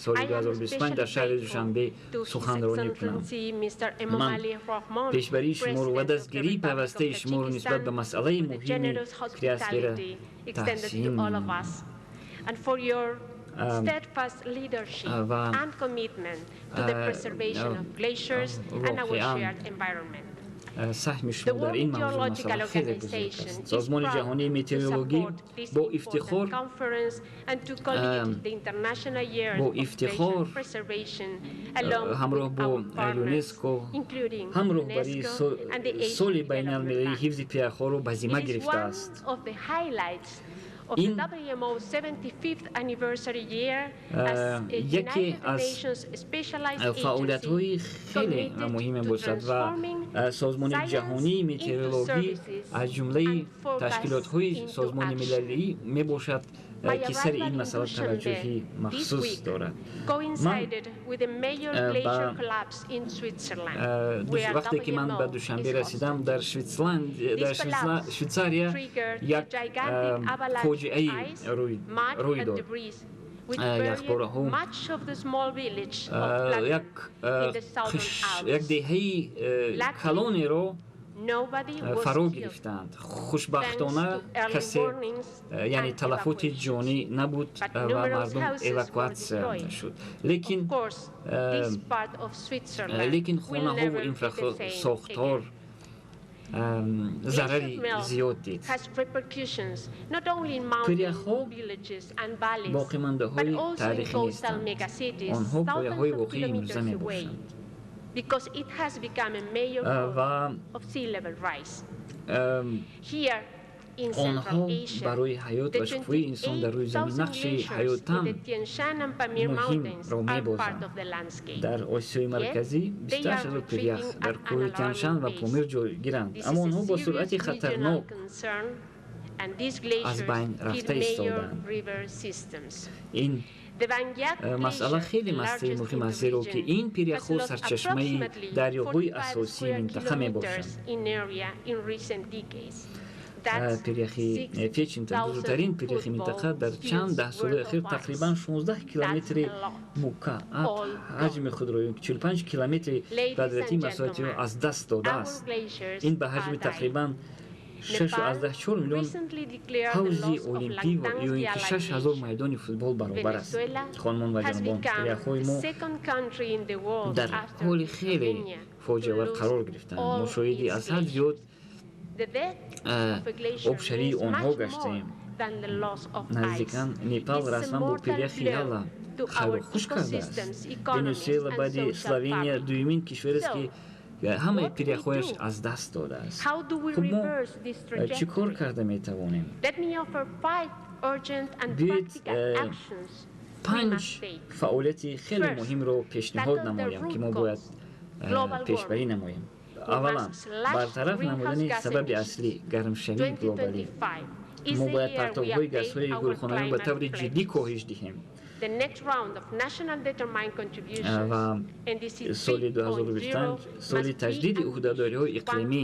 соли I am 2025 дар especially шаҳри grateful Душанбе to His суханронӣ кунам. Excellency Mr. Ман Emomali Rahmon, пешбарии шуморо ва President of the дастгирии Republic of пайвастаи шуморо нисбат ба Tajikistan, масъалаи for the муҳими generous криосфера hospitality extended таҳсин to all of менамоям. us and for your steadfast leadership ва and commitment to the preservation of glaciers and our воқеан shared environment. Саҳми шумо дар ин мавзӯъ масъала хеле бузург аст. Созмони ҷаҳонии метеорологӣ бо ифтихор ҳамроҳ бо ЮНЕСКО ҳам роҳбарии соли байналмилалии ҳифзи пиряхҳоро ба зимма гирифтааст. Ин яке аз фаъолиятҳои хеле муҳим мебошад ва Созмони ҷаҳонии метеорологӣ аз ҷумлаи ташкилотҳои Созмони Милалӣ мебошад, ки сари ин масъала таваҷҷӯҳи махсус дорад. Ман вақте ки ман ба Душанбе расидам, дар Швейтсария як фоҷиаи рӯй дод. Яхпораҳо як деҳаи калонеро фаро гирифтаанд. Хушбахтона, касе, яъне талафоти ҷонӣ набуд ва мардум эвакуатсия шуд, лекин хонаҳову инфрасохтор зарари зиёд дид. Пиряхҳо боқимондаҳои таърихӣ нестанд, онҳо пояҳои воқеии имрӯза мебошанд ва онҳо барои ҳаёт ва шукуфоии инсон дар рӯи замин нақши ҳаётан муҳимро мебозанд. Дар Осиёи Марказӣ 28 ҳазор пирях дар кӯҳи Тяншан ва Помир ҷойгиранд, аммо онҳо бо суръати хатарнок аз байн рафта истодаанд. Ин масъала хеле масъалаи муҳим аст, зеро ки ин пиряхҳо сарчашмаи дарёҳои асосии минтақа мебошанд. Пиряхи Фечинта, бузургтарин пиряхи минтақа, дар чанд даҳсолаи ахир тақрибан 16 километри мукааб ҳаҷми худро, 45 километри квадратии масоҳатиро аз даст додааст. Ин ба ҳаҷми тақрибан 6,4 миллион ҳавзи олимпӣ ё ин ки 6000 майдони футбол баробар аст. Хонумон ва ҷанобон, пиряхҳои мо дар ҳоли хеле фоҷиавар қарор гирифтанд. Мо шоҳиди аз ҳад зиёд обшавии онҳо гаштаем. Наздикан Непал расман бо пиряхи Яла хайру хуш кардааст. Венесуэла баъди Словения дуюмин кишварест, ки ҳамаи пиряхҳояш аз даст додааст. Хуб, мо чӣ кор карда метавонем? Биёед, панҷ фаъолияти хеле муҳимро пешниҳод намоям, ки мо бояд пешбарӣ намоем. Аввалан, бартараф намудани сабаби аслӣ — гармшавии глобалӣ. Мо бояд партовҳои газҳои гулхонавӣ ба таври ҷиддӣ коҳиш диҳем ва соли 2025 соли таҷдиди ӯҳдадориҳои иқлимӣ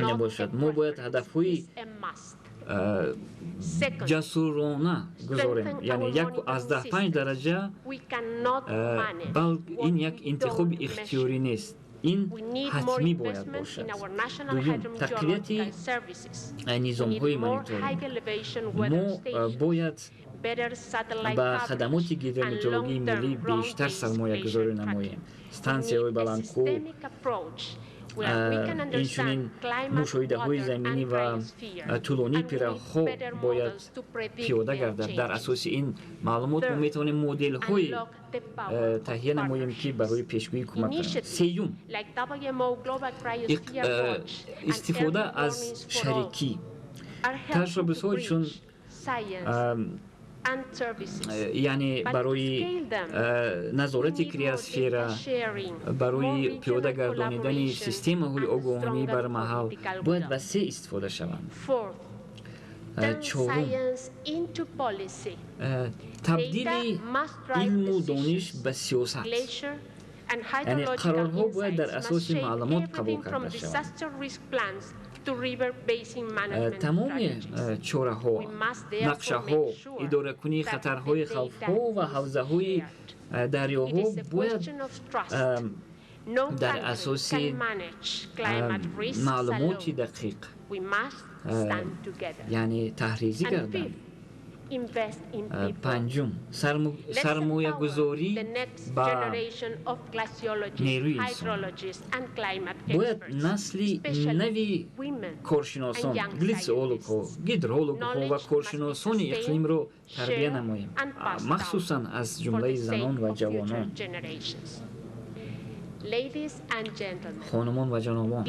мебошад. Мо бояд ҳадафҳои ҷасурона гузорем, яъне 1,5 дараҷа. Бал ин як интихоби ихтиёрӣ нест, ин ҳатмӣ бояд бошад. Дуюм, тақвияти низомҳои мониторинг. Мо бояд ба хадамоти гидрометеорологии миллӣ бештар сармоягузорӣ намоем. Стансияҳои баландкӯ, инчунин мушоҳидаҳои заминӣ ва тӯлонии пиряхҳо бояд пиёда гардад. Дар асоси ин маълумот мо метавонем моделҳои таҳия намоем, ки барои пешгӯӣ кӯмак кунанд. Сеюм, истифода аз шарикӣ. Ташаббусҳо чун, яъне барои назорати криосфера, барои пиёда гардонидани системаҳои огоҳонӣ бар маҳал бояд васеъ истифода шаванд. Чорум, табдили илму дониш ба сиёсат, яъне қарорҳо бояд дар асоси маълумот қабул карда шаванд. Тамоми чораҳо, нақшаҳо, идоракунии хатарҳои хавфҳо ва ҳавзаҳои дарёҳо бояд дар асоси маълумоти дақиқ, яъне таҳризӣ гарданд. Панҷум, сармоягузорӣ ба нерӯи инсон. Бояд насли нави коршиносон, глитсологҳо, гидрологҳо ва коршиносони иқлимро тарбия намоем, махсусан аз ҷумлаи занон ва ҷавонон. Хонумон ва ҷанобон,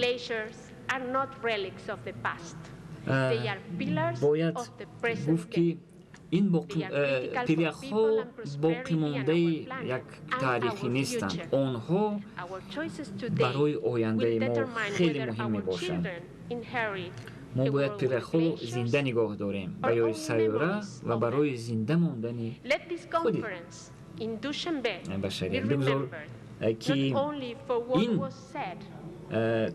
бояд гуфт, ки ин пиряхҳо боқимондаи як таърихӣ нестанд, онҳо барои ояндаи мо хеле муҳим мебошанд. Мо бояд пиряхҳоро зинда нигоҳ дорем барои сайёра ва барои зинда мондани худи башарият. Бигузор, ки ин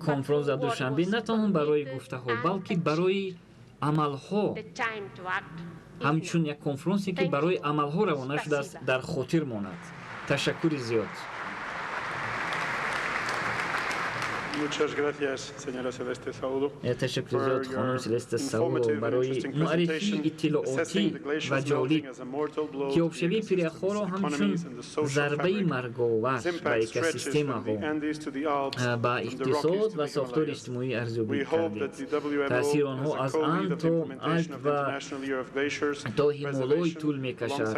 конфронс дар Душанбе на танҳо барои гуфтаҳо, балки барои амалҳо, ҳамчун як конфронсе, ки барои амалҳо равона шудааст, дар хотир монад. Ташаккури зиёд. Ташаккури зиёд, хонум Селесте Сауло, барои муаррифии иттилоотӣ ва ҷолиб, ки обшавии пиряхҳоро ҳамчун зарбаи марговар ба экосистемаҳо, ба иқтисод ва сохтори иҷтимоӣ арзёбӣ кардед. Таъсири онҳо аз Анд то Алп ва то Ҳимолой тӯл мекашад.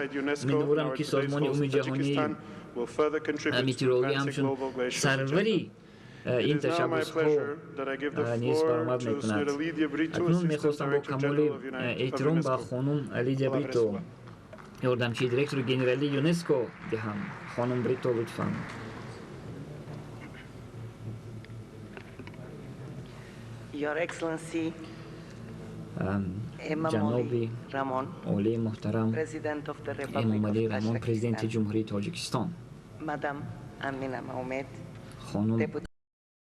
Умедворам, ки Созмони Умумиҷаҳонии метеорологӣ ҳамчун сарвари ин ташаббусҳо низ баромад мекунад. Акнун мехостам бо камоли эҳтиром ба хонум Лидия Брито, ёрдамчии директори генералии ЮНЕСКО, диҳам. Хонум Брито, лутфан. Your Excellency, ҷаноби олии муҳтарам Эмомалӣ Раҳмон, Президенти Ҷумҳурии Тоҷикистон, хонум